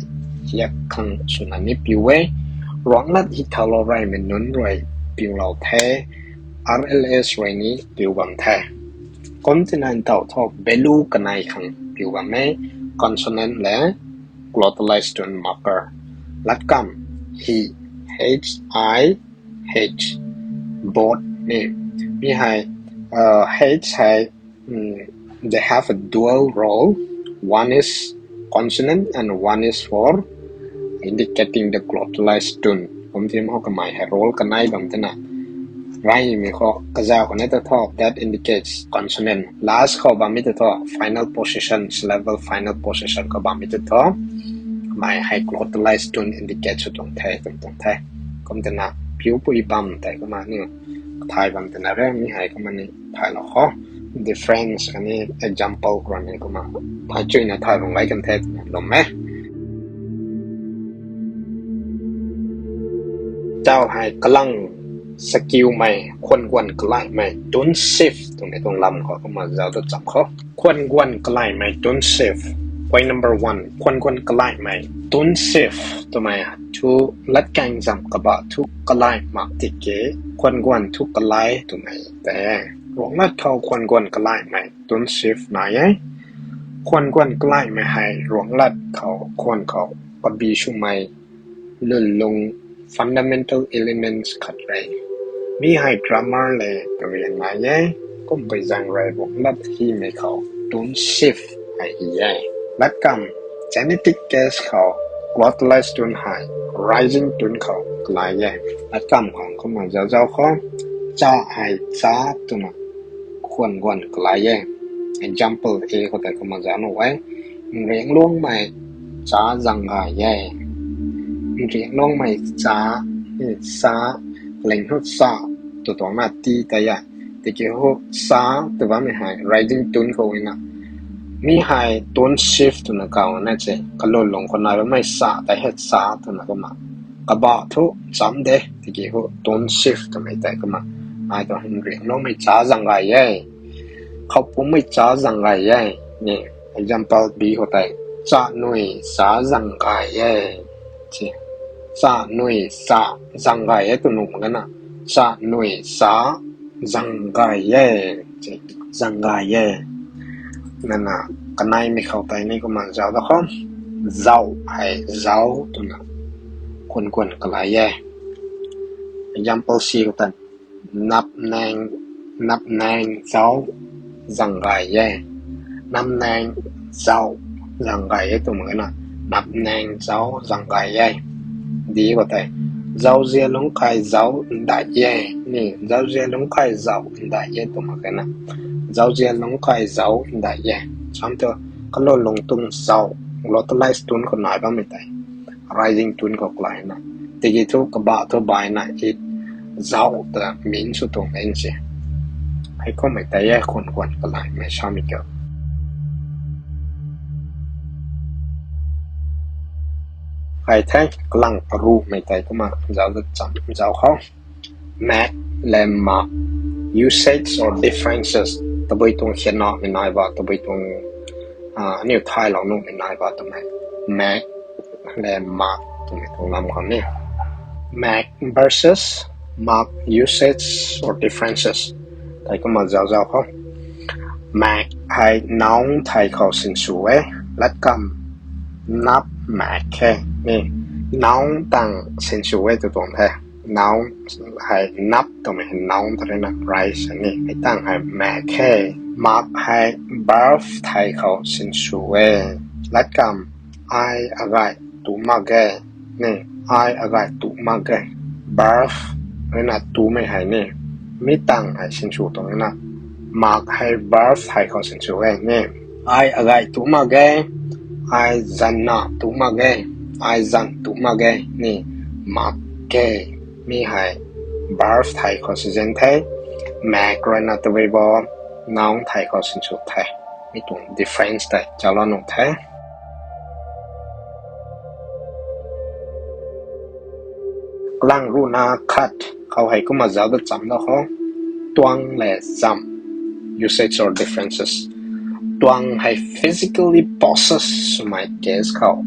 hiak khang swna ni piu e. Ruanglat hi thaulou reymei nunc rui piulou the. R L S rui ni piu bam the. Kum tina ntau thu value kanei khang piu bam e, consonant le glottalized tone marker. Lat kham, hi, H I H, both ni. Mi hei, uh, H hei, mm, they have a dual role. One is consonant and one is for indicating the glottalized tone. Kum ti ho kamei hei role kanei bam tina. Reymei khou kazauh khou ni ta thu that indicates consonant. Last khou bammei ta thu final position, syllable final position khou bammei ta thu kamei hei glottalized tone indicate sw tuang the, tuang tuang the. Kum tina piupui bam tei kumna ni thay bam tina re, mi hei kumna ni thaylou khou. Difference khatni example khou ni kumna thay chuyna thay bam gay kan the twna lwm e. Tau hei kalang sakiumei, khwan guan kalaimei tone shift twmei tuang lam khou kumna zauc ta cham khou. Khwan guan kalaimei tone shift. Point number one, khwan guan kalaimei tone shift twmei thu latkaeng zam kabah thu kalai mak tiki khwan guan thu kalai twmei tei. Ruanglat khou khwan guan kalaimei tone shift nai e. Khwan guan kalaimei hei ruanglat khou khwan khou kabi swmei lwnlung fundamental elements khat re. Mi hei grammar le karian nai e. Kumpui zaeng rui ruanglat himei khou tone shift hei hi e. Lat kham, genetic case khou glottalized tone hei rising tone khou kalai e. Lat kham khang kumna zauc zauc khou, cha hei cha twna khwan guan kalai e. Example A khou tei kumna zauc nuh e. Nriangluangmei cha zang gay e. Nriangluangmei cha, sa, ling thu sa tw tuang na ti tei e. Tiki hu sa tw bammei hei rising tone khou na. Mi hei tone shift twna kaw na se. Kalun lung khou nai bammei sa tei hei sa twna kumna. Kabah thu cham de, tiki hu tone shift twmei tei kumna. Ai tuang nriangluangmei cha zang gay e. Khou pumei cha zang gay e. Ni, example B khou tei, cha nui cha zang gay e. Cha nui cha zang gay e tw nuh mak na. Cha nui cha zang gay e. Zang gay e. Nana kaneimei khou tei ni kumna zauc da khou. Zauc hei zauc twna khwan guan kalai e. Example C khou tei, napnaeng, napnaeng zauc zang gay e. Namnaeng zauc zang gay e twmei na. Namnaeng zauc zang gay e. Di khou tei, zauzian lungc kai zauc ndai e. Ni, zauzian lungc kai zauc ndai e twmei na. Zauzian lungc kai zauc ndai e. Sam tu, kalun lungc tuang zauc, localize tun khou nai bammei tei, rising tun khou kalai na. Tiki thu kabah thu baina i zauc ta min sw tuang e se. Hei kummei tei e khwan khwan kalaimei samei kiu. Hei the, kalang paruhmei tei kumna zauc dat cham zauc khou. Mak le mak, usage or differences. Tabui tuang khianamei nai ba, tabui tuang, ah, aniu thaylou nuhmei nai ba twmei. Mak le mak twmei tuang lam khou ni. Mak versus mak, usage or differences. Tei kumna zauc zauc khou. Mak hei noun thei khou sinsw e. Latkamv, nap mak khe. Ni, noun tang sinsw e tw tuang the. Noun hei nap twmei hei noun ta rui na, rice ni. Hei tang hei mak khe. Mak hei verb thei khou sinsw e. Latkamv, ai agay tu mak ge. Ni, ai agay tu mak ge. Verb rui na tumei hei ni. Mi tang hei sinsw tuang na. Mak hei verb thei khou sinsw e ni. Ai agay tu mak ge. Ai zanna tu mak ge. Ai zan tu mak ge. Ni, mak ge. Mi hei verb thei khou sinsw the. Mak rui na tabui bo noun thei khou sinsw the. Mi tuang difference tei zauclou nuh the. Kalang ruhna khat khou hei kumna zauc dat cham da khou. Tuang le zam, usage or differences. Tuang hei physically possess swmei case khou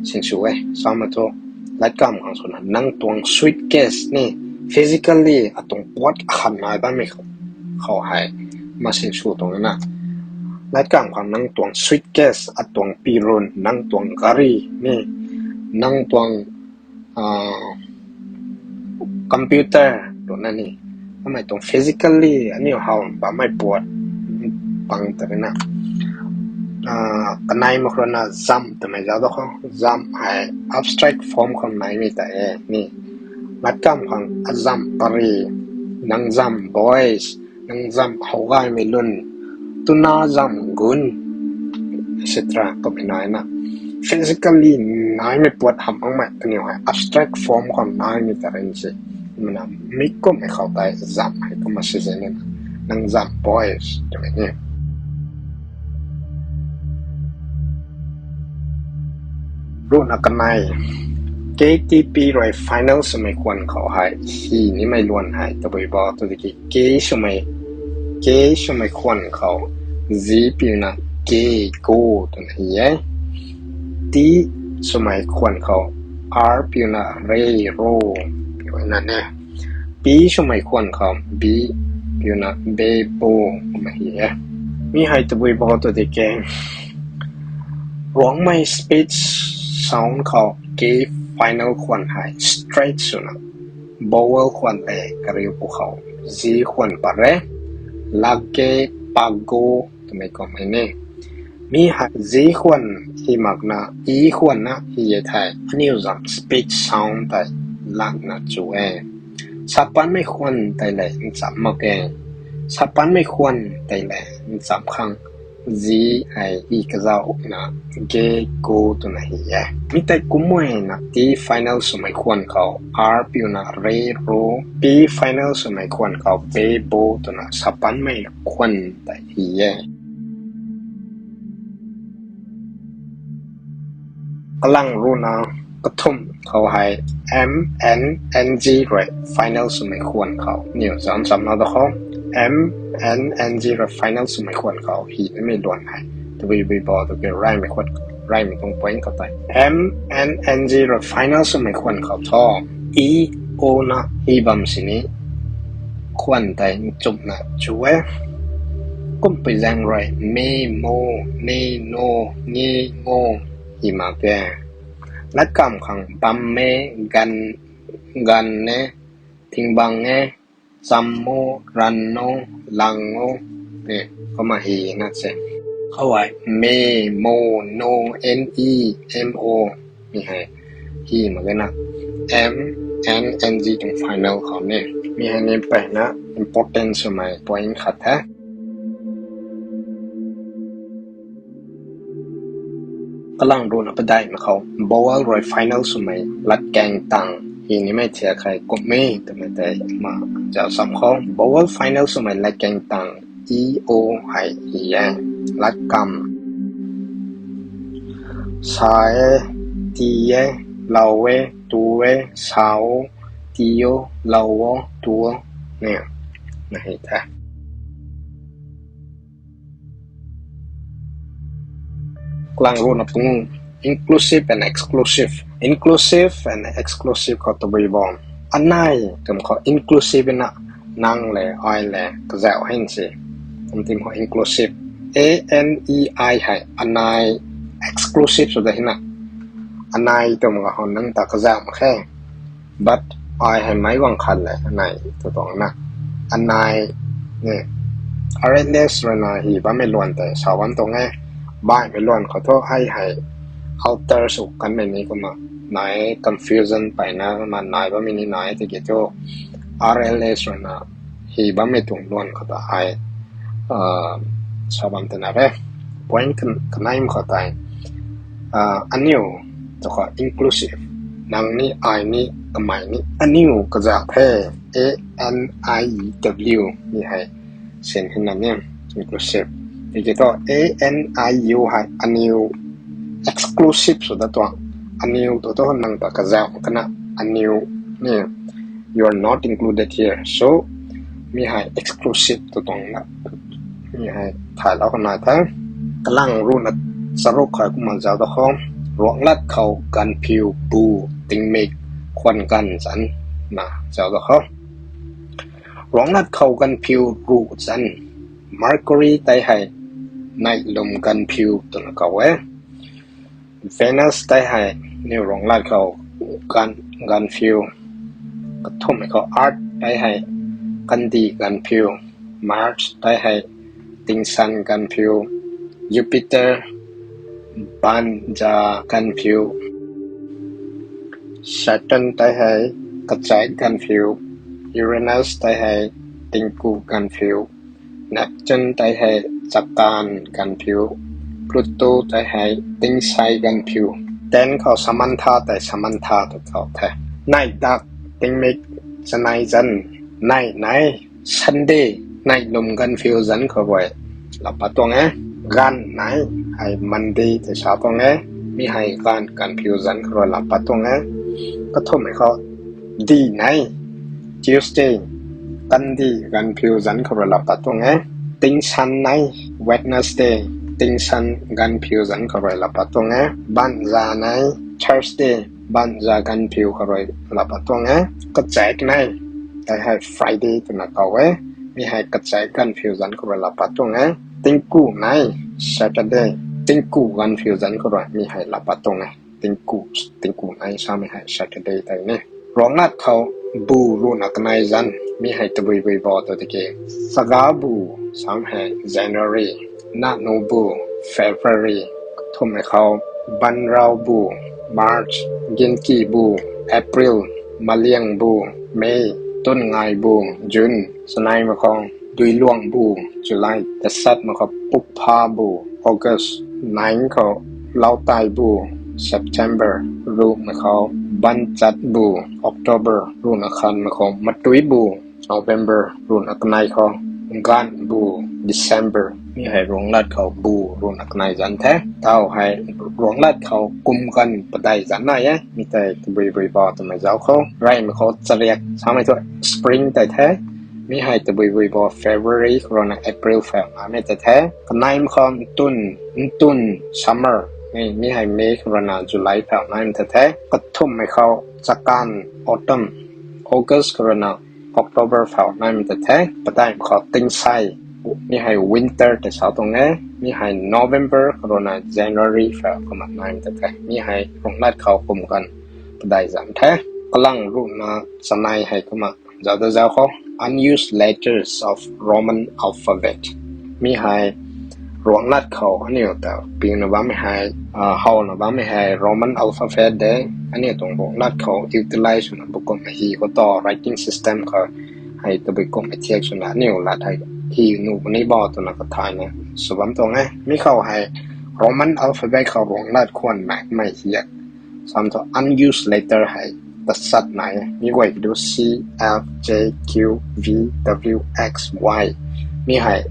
sinsw e. Samei thu, latkamv khang swna nang tuang suitcase ni, physically atuang puat akhat nai bammei khou, khou hei kumna sinsw tuang na. Latkamv khang nang tuang suitcase, atuang pirun, nang tuang gari ni, nang tuang, ah, computer twna ni. Kamei tuang physically aniu how bammei puat pang ta rui na. Ah, kanei mak rui na zam twmei zauc da khou. Zam hei abstract form khou naimei ta e ni. Latkamv khang azam pari, nang zam boys, nang zam howgaymei lun, twna zam gun, et cetera. Kummei nai na, physically naimei puat hamh makmei kaniw hei abstract form khou naimei ta rui se. Kumna mi kummei khou tei zam hei kumna sinsw e na, nang zam boys twmei ni. Ruhna kanei, K T P rui final swmei khwan khou hei hi nimei luan hei tabui bo tw tiki, K swmei, K swmei khwan khou, zi piuna ke, go twna hi e. T swmei khwan khou, R piuna re, ro, piuna ne. P swmei khwan khou, B piuna be, bo twna hi e. Mi hei tabui bo tw tiki, Ruangmei speech sound khou K final khwan hei straight swna vowel khwan le kariu pu khou, zi khwan pat re, lak ge, pak go twmei kummei ni. Mi hei zi khwan hi makna, i khwan na hi e thei, aniu zam speech sound tei lakna chu e. Sapanmei khwan tei le ncham mak e. Sapanmei khwan tei le ncham khang, zi hei i kazauhna ge, go twna hi e. Mi tei kumna T final swmei khwan khou, R piuna re, ro, P final swmei khwan khou be, bo twna sapanmei khwan tei hi e. Kalang ruhna kathumh khou hei M, N, N G rui final swmei khwan khou niw zam chamna da khou. M, N, N G rui final swmei khwan khou hi nimei luan hei tabui bui bo tw ke, raymei khwan, raymei tuang point khou tei M, N, N G rui final swmei khwan khou thu, i, o na hi bam sini khwan tei nchumhna chu e. Kumpui zaeng rui me, mo, ne, no, nge, ngo hi mak e. Latkamv khang bam me, gan, gan ne, thingbang e, cham mo, ran no, lang o, e, kumna hi na se. Khou hei me, mo, no, n e, m o. Mi hei hi mak ge na, m, n, n g tuang final khou ni. Mi hei ni mpeyna important swmei point khat the. Kalang ruhna padeih mak khou vowel rui final swmei latkaeng tang hi nimei thiak hei kumhmei twmei tei ma zau sam khou. Vowel final swmei latkaeng tang e, o hei hi e. Latkam. Sa e, ti e, lou e, tu e, sa o, ti o, lou o, tu o. Ni, na hi the. Kalang ruhna pangu, inclusive and exclusive. Inclusive and exclusive khou tabui bam. Anei twmei khou inclusive na, nang le, ai le, kazauh hei si. Kum tim khou inclusive. A N E I hei anei exclusive sw da hina. Anei twmei khou nang ta kazauh mak khe. But ai hei meic guang khat le anei tw tuang na. Anei ni R L S ruina hi bammei luan tei sa bam tuang e. Baihmei luan khou thu hei hei alter sw kanmei ni kumna nai confusion peyna kumna nai bammei ni nai tiki thu R L S ruina hi bammei tuang luan khou ta hei sa bam twna re. Point kan-, kaneimei khou tei aniu, tw khou inclusive. Nang ni, ai ni, kamei ni, aniu kazauh the. A N I W ni hei sin hina ni inclusive. Tiki thu A N I U hei aniu exclusive sw da tuang. Aniu tw thu nang ta kazauh kana aniu ni, you are not included here. So mi hei exclusive tw tuang na. Mi hei thaylou khou nai the. Kalang ruhna charuk khou kumna zauc da khou. Ruanglat khou ganvphiu bu tingmik khwan ganv zanc na zauc da khou. Ruanglat khou ganvphiu ruh zanc. Mercury tei hei neih lwm ganvphiu twna kau e. Venus tei hei niw ruanglat khou gan-, ganvphiu. Kathumhmei khou Earth tei hei kandih ganvphiu. Mars tei hei tingsan ganvphiu. Jupiter baanvza ganvphiu. Saturn tei hei kachaek ganvphiu. Uranus tei hei tingku ganvphiu. Neptune tei hei chakanv ganvphiu. Pluto tei hei tingsei ganvphiu. Ten khou Samantha tei Samantha tw kau the. Neih dak tingmik chanei zanc. Neih nei Sunday, neih lwm ganvphiu zanc khou rui laa pat tuang e. Ganv nei hei Monday tei sa tuang e. Mi hei ganv ganvphiu zanc khou rui laa pat tuang e. Kathumhmei khou dih nei Tuesday, kandih ganvphiu zanc khou rui laa pat tuang e. Tingsan nei Wednesday, tingsan ganvphiu zanc khou rui laa pat tuang e. Baanvza nei Thursday, baanvza ganvphiu khou rui laa pat tuang e. Kachaek nei tei hei Friday twna kau e. Mi hei kachaek ganvphiu zanc khou rui laa pat tuang e. Tingku nei Saturday, tingku ganvphiu zanc khou rui mi hei laa pat tuang e. Tingku, tingku nei samei hei Saturday tei ni. Ruanglat khou bu ruhna kanei zanc, mi hei tabui bui bo tw tiki. Chaga bu samei hei January, nanu bu February, kathumhmei khou banrau bu March, ginki bu April, maliang bu May, tunngai bu June, chaneimei khou duiluang bu July, tasatmei khou pukpha bu August, nine khou lautai bu September, ruhmei khou banchat bu October, ruhna khanmei khou matui bu November, ruhna kanei khou ganv bu December. Mi hei ruanglat khou bu ruhna kanei zanc the. Tau hei ruanglat khou kum ganv padeih zanc nai e. Mi tei tabui bui bo twmei zauc khou. Reymei khou chariak samei thu spring tei the. Mi hei tabui bui bo February khou ruina April phau naimei tei the. Kaneimei khou ntun, ntun summer. Mi, mi hei May khou ruina July phau naimei tei the. Kathumhmei khou chakanv autumn, August khou ruina October phau naimei tei the. Padeihmei khou tingsei, mi hei winter tei sa tuang e. Mi hei November khou ruina January phau kumna naimei tei the. Mi hei ruanglat khou kum ganv padeih zanc the. Kalang ruhna chanei hei kumna zauc da zauc khou. Unused letters of Roman alphabet. Mi hei Ruanglat khou aniu ta piuna bammei hei, howna bammei hei Roman alphabet de. Aniu tuang ruanglat khou utilize swna bukumhmei hi khou ta writing system khou hei tabui kumhmei thiak swna aniu lat hei hi nuh puni bo twna kathayna sw bam tuang e. Mi khou hei Roman alphabet khou ruanglat khwan makmei hi e. Sam thu unused letter hei tasat nai e. Mi guay kiu C, F, J, Q, V, W, X, Y. Mi hei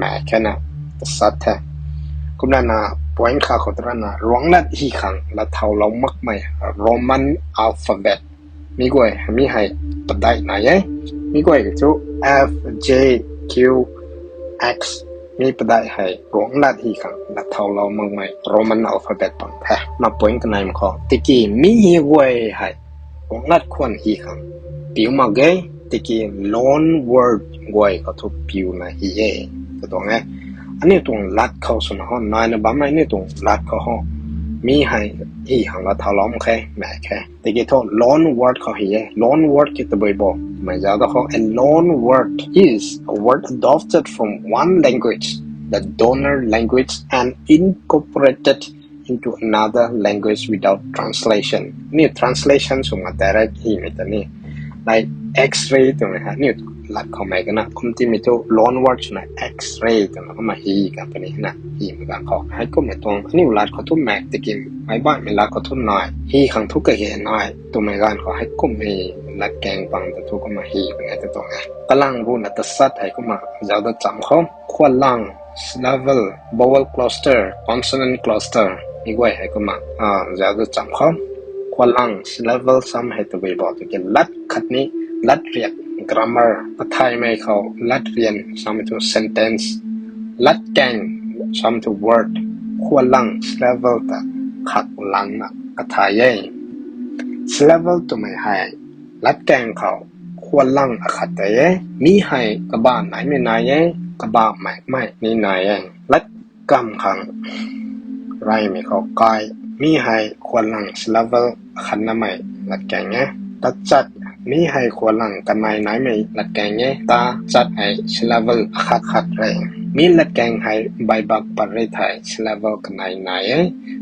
mak khe na, tasat the. Kumna na point kha khou tarana ruanglat hi khang lat thaulou makmei Roman alphabet. Mi guay mi hei padeih nai e. Mi guay kiu F, J, Q, X. Mi padeih hei ruanglat hi khang lat thaulou makmei Roman alphabet pang the. Na point kanei mak khou tiki mi hi guay hei ruanglat khwan hi khang piu mak ge, tiki loan word guay khou thu piuna hi e tw tuang e. Aniu tuang lat khou swna ho naina bammei aniu tuang lat khou ho mi hei hi khang lat thaulou mak khe, mak khe. Tiki thu loan word khou hi e. Loan word ki tabui bo twmei zauc da khou, a loan word is a word adopted from one language, the donor language, and incorporated into another language without translation. Ni translation swna direct himei ta ni, like X-ray twmei hei aniu lat khou mei kana kum timei thu loan word swna X-ray twna kumna hi kan puni na himei ganv khou heikummei tuang aniu lat khou thu mak tiki meic baihmei lat khou thu nai hi khang thu kahe nai twmei ganv khou heikummei latkaeng pang ta thu kumna hi puni ta tuang e. Kalang ruhna tasat hei kumna zauc da cham khou, khwanlang, syllable, vowel cluster, consonant cluster, mi guay hei kumna zauc da cham khou. Khwanlang, syllable sam hei tabui bo tiki lat khatni lat riak, grammar, kathaymei khou lat rian samei thu sentence, latkaeng samei thu word, khwanlang, syllable ta khaklangna kathay e. Syllable twmei hei latkaeng khou khwanlang akhat tei e. Mi hei kabah naimei nai e, kabah makmei ni nai e. Latkamv khang reymei khou kai, mi hei khwanlang syllable akhatnamei latkaeng e. Tachat, mi hei khwanlang kanei naimei latkaeng e. Tachat hei syllable akhat khat re. Mi latkaeng hei baibak pat ri thei syllable kanei nai e.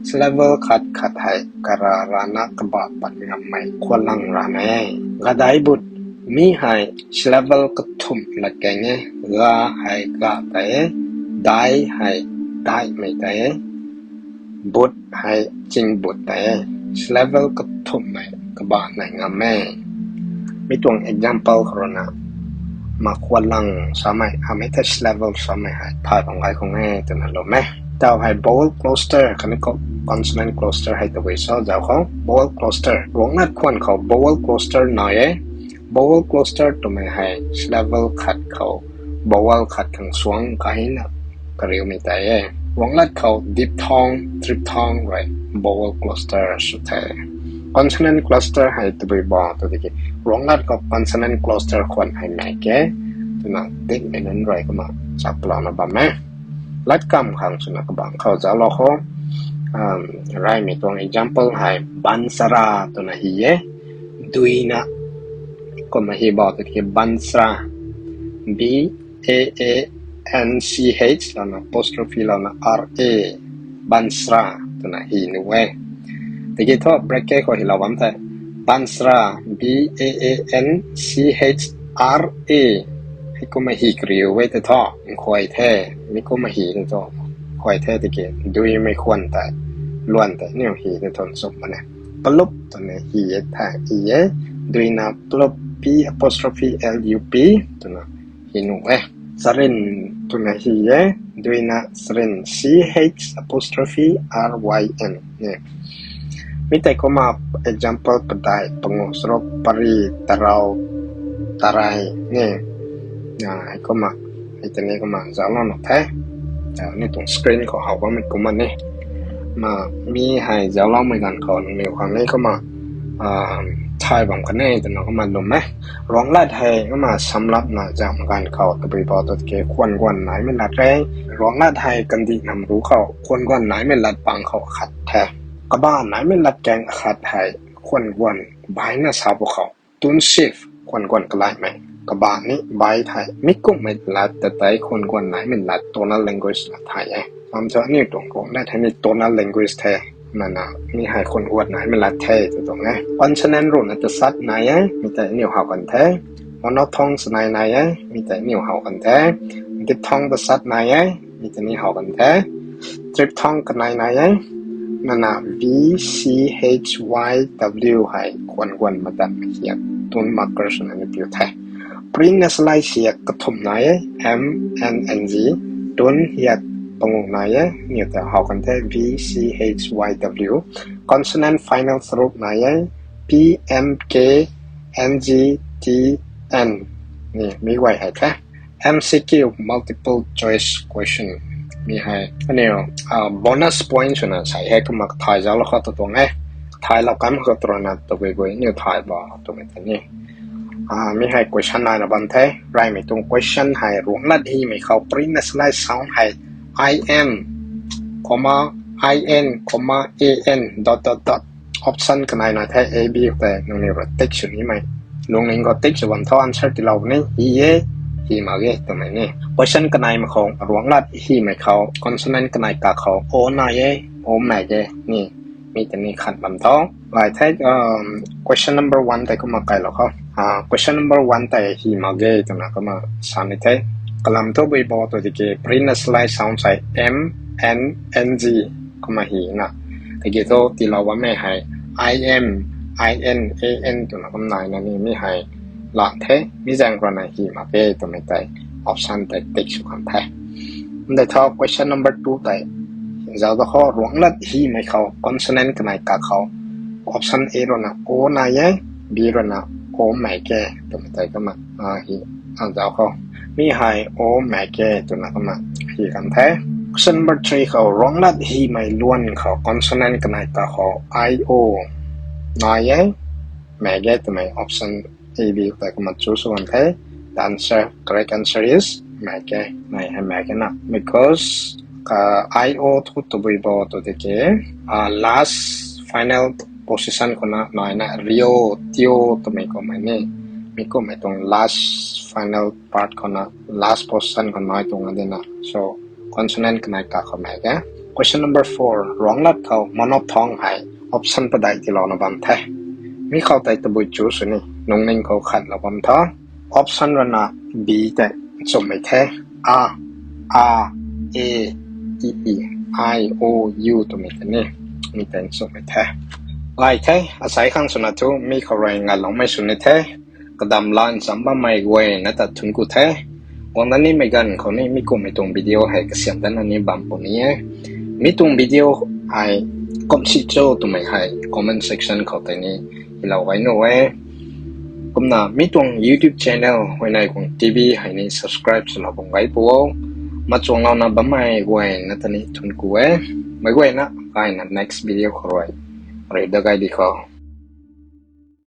Syllable khat khat hei kara rana kabah pat ngammei khwanlang rana e. Gadaibut, mi hei syllable kathumh latkaeng e. Ga hei ga tei e, dai hei daimei tei e, but hei chingbut tei e. Syllable kathumhmei kabah nai ngam e. Mi tuang example khou ruina, ma khwanlang samei, amei ta syllable samei hei thay bam gay khang e twna lwm e. Tau hei vowel cluster khatni consonant cluster hei tabui sa zauc khou. Vowel cluster, ruanglat khwan khou vowel cluster nai e. Vowel cluster twmei hei syllable khat khou vowel khat khang suang kaina kariumei tei e. Ruanglat khou diphthong, triphthong rui vowel cluster sw the. Consonant cluster hei tabui bo tw tiki ruanglat khou consonant cluster khwan hei mak khe twna dikmei nunc rui kumna chakplouna bam e. Latkamv khang swna kabang khou zauclou khou, reymei tuang example hei bansara twna hi e. Duina kumna hi bo tiki bansra, B A A N C H louna apostrophe louna R A, bansra twna hi nuh e. Tiki thu bracket khou hilou bam the, bansra, B A A N C H R A. Heikumna hi kariu e tei thu nkhuay the, mi kumna hi tei thu nkhuay the tiki duimei khwan tei luan tei niw hi tei thu nchumh mak e. Plup twna hi e the, i e. Duina plup, P apostrophe L U P twna hi nuh e. Charin twna hi e. Duina charin, C H apostrophe R Y N e. Mi tei kumna example padai, pangu, saruk, pari, tarou, tarai e. Heikumna, hei tei ni kumna zauclou nuh the. Ni tuang screen khou how bammei kumna ni, mi hei zaucloumei ganv khou nangniw khang ni kumna thay bam kan e twna kumna lwm e. Ruanglat hei kumna samlapna zauhmei ganv khou tabui bo tw tiki khwan guan naimei lat re. Ruanglat hei kandih nam ru khou khwan guan naimei lat pang khou akhat the. Kabah naimei latkaeng akhat hei khwan guan baina sa pw khou tune shift, khwan guan kalaimei Kabah ni bai thei, mi kumhmei lat ta tei khwan guan naimei lat tonal language na thei e. Am cho aniu tuang Ruanglat hei ni tonal language the. Nana mi hei khwan guan naimei lat the tw tuang e. Consonant ruhna tasat nai e, mi tei aniu how kan the. Monophthong sanai nai e, mi tei aniu how kan the. Diphthong tasat nai e, mi tei ni how kan the. Triphthong kanei nai e. Nana V, C, H, Y, W hei khwan guan madan hiak tun marker swna ni piu the. Prenasalize hiak kathumh nai e, M, N, N G. Tun hiak panguh nai e, niw ta how kan the, V, C, H, Y, W. Consonant final charuk nai e, P, M, K, N, G, T, N. Ni mi guay hei the. M C Q, multiple choice question. Mi hei aniu bonus point swna sai hei kumna thay zauclou khou tw tuang e. Thay lou kam khou twna tabui bui niw thay ba twmei tei ni. Mi hei question naina bam the. Reymei tuang question hei Ruanglat hymei khou prenasalize sound hei I M, comma, I N, comma, A N, dot, dot, dot. Option kanei na the, A, B tei nangniw rui tick sw nimei. Lungning khou tick sw bam tho, answer tiilou ni, hy e, hy mak ge twmei ni. Question kaneimei khou Ruanglat hymei khou consonant kanei kakhou o nai e, o mak ge ni. Mi tei ni khat bam tho. Gay the, question number one tei kumna kailou khou. Question number one tei hy mak ge twna kumna sa ni the. Kalam thu bui bo tw tiki prenasalize sound hei M, N, N G kumna hyna. Tiki thu tiilou bammei hei I M, I N, A N twna kumna naina ni mi hei lan the, mi zaeng ruina hy mak ge twmei tei option tei tick sw kan the. Ndei tho question number two tei. Zauc da khou Ruanglat hymei khou consonant kanei kakhou option A ruina o nai e, B ruina o mak ge twmei tei kumna hy. Zauc khou mi hei o mak ge twna kumna hy kan the. Question number three khou Ruanglat hymei luan khou consonant kanei kakhou I O nai e, mak ge twmei option A, B tei kumna choose sw kan the. The answer, correct answer is mak ge, nai hei mak ge na. Because I O thu tabui bo tw tiki last final position khou na naina rio, tio twmei kummei ni. Mi kummei tuang last final part khou na last position khou nai tuang a dina. So consonant kanei kakhou mak ge. Question number four, Ruanglat khou monophthong hei option padeih tiilouna bam the. Mi khou tei tabui choose sw ni, lungning khou khatlou bam tho. Option ruina B tei nchumhmei the. A, A, E, E, I, O, U twmei tei ni. Mi tei nchumhmei the. Gay the, asei khang swna thu mi khou rui ngaloumei sw ni the. Kadam lan cham bammei guayna ta thuanc ku the. Guang dat nimei ganv khou ni mi kummei tuang video hei kasiam datna ni bam puni e. Mi tuang video hei kum si cho twmei hei comment section khou tei ni hylou gay nuh e. Kumna mi tuang YouTube channel Huayney Guang T V hei ni subscribe swna bam gay pu o. Machuanglouna bammei guayna ta ni thuanc ku e. Meic guayna gayna next video khou rui rey da gay di khou.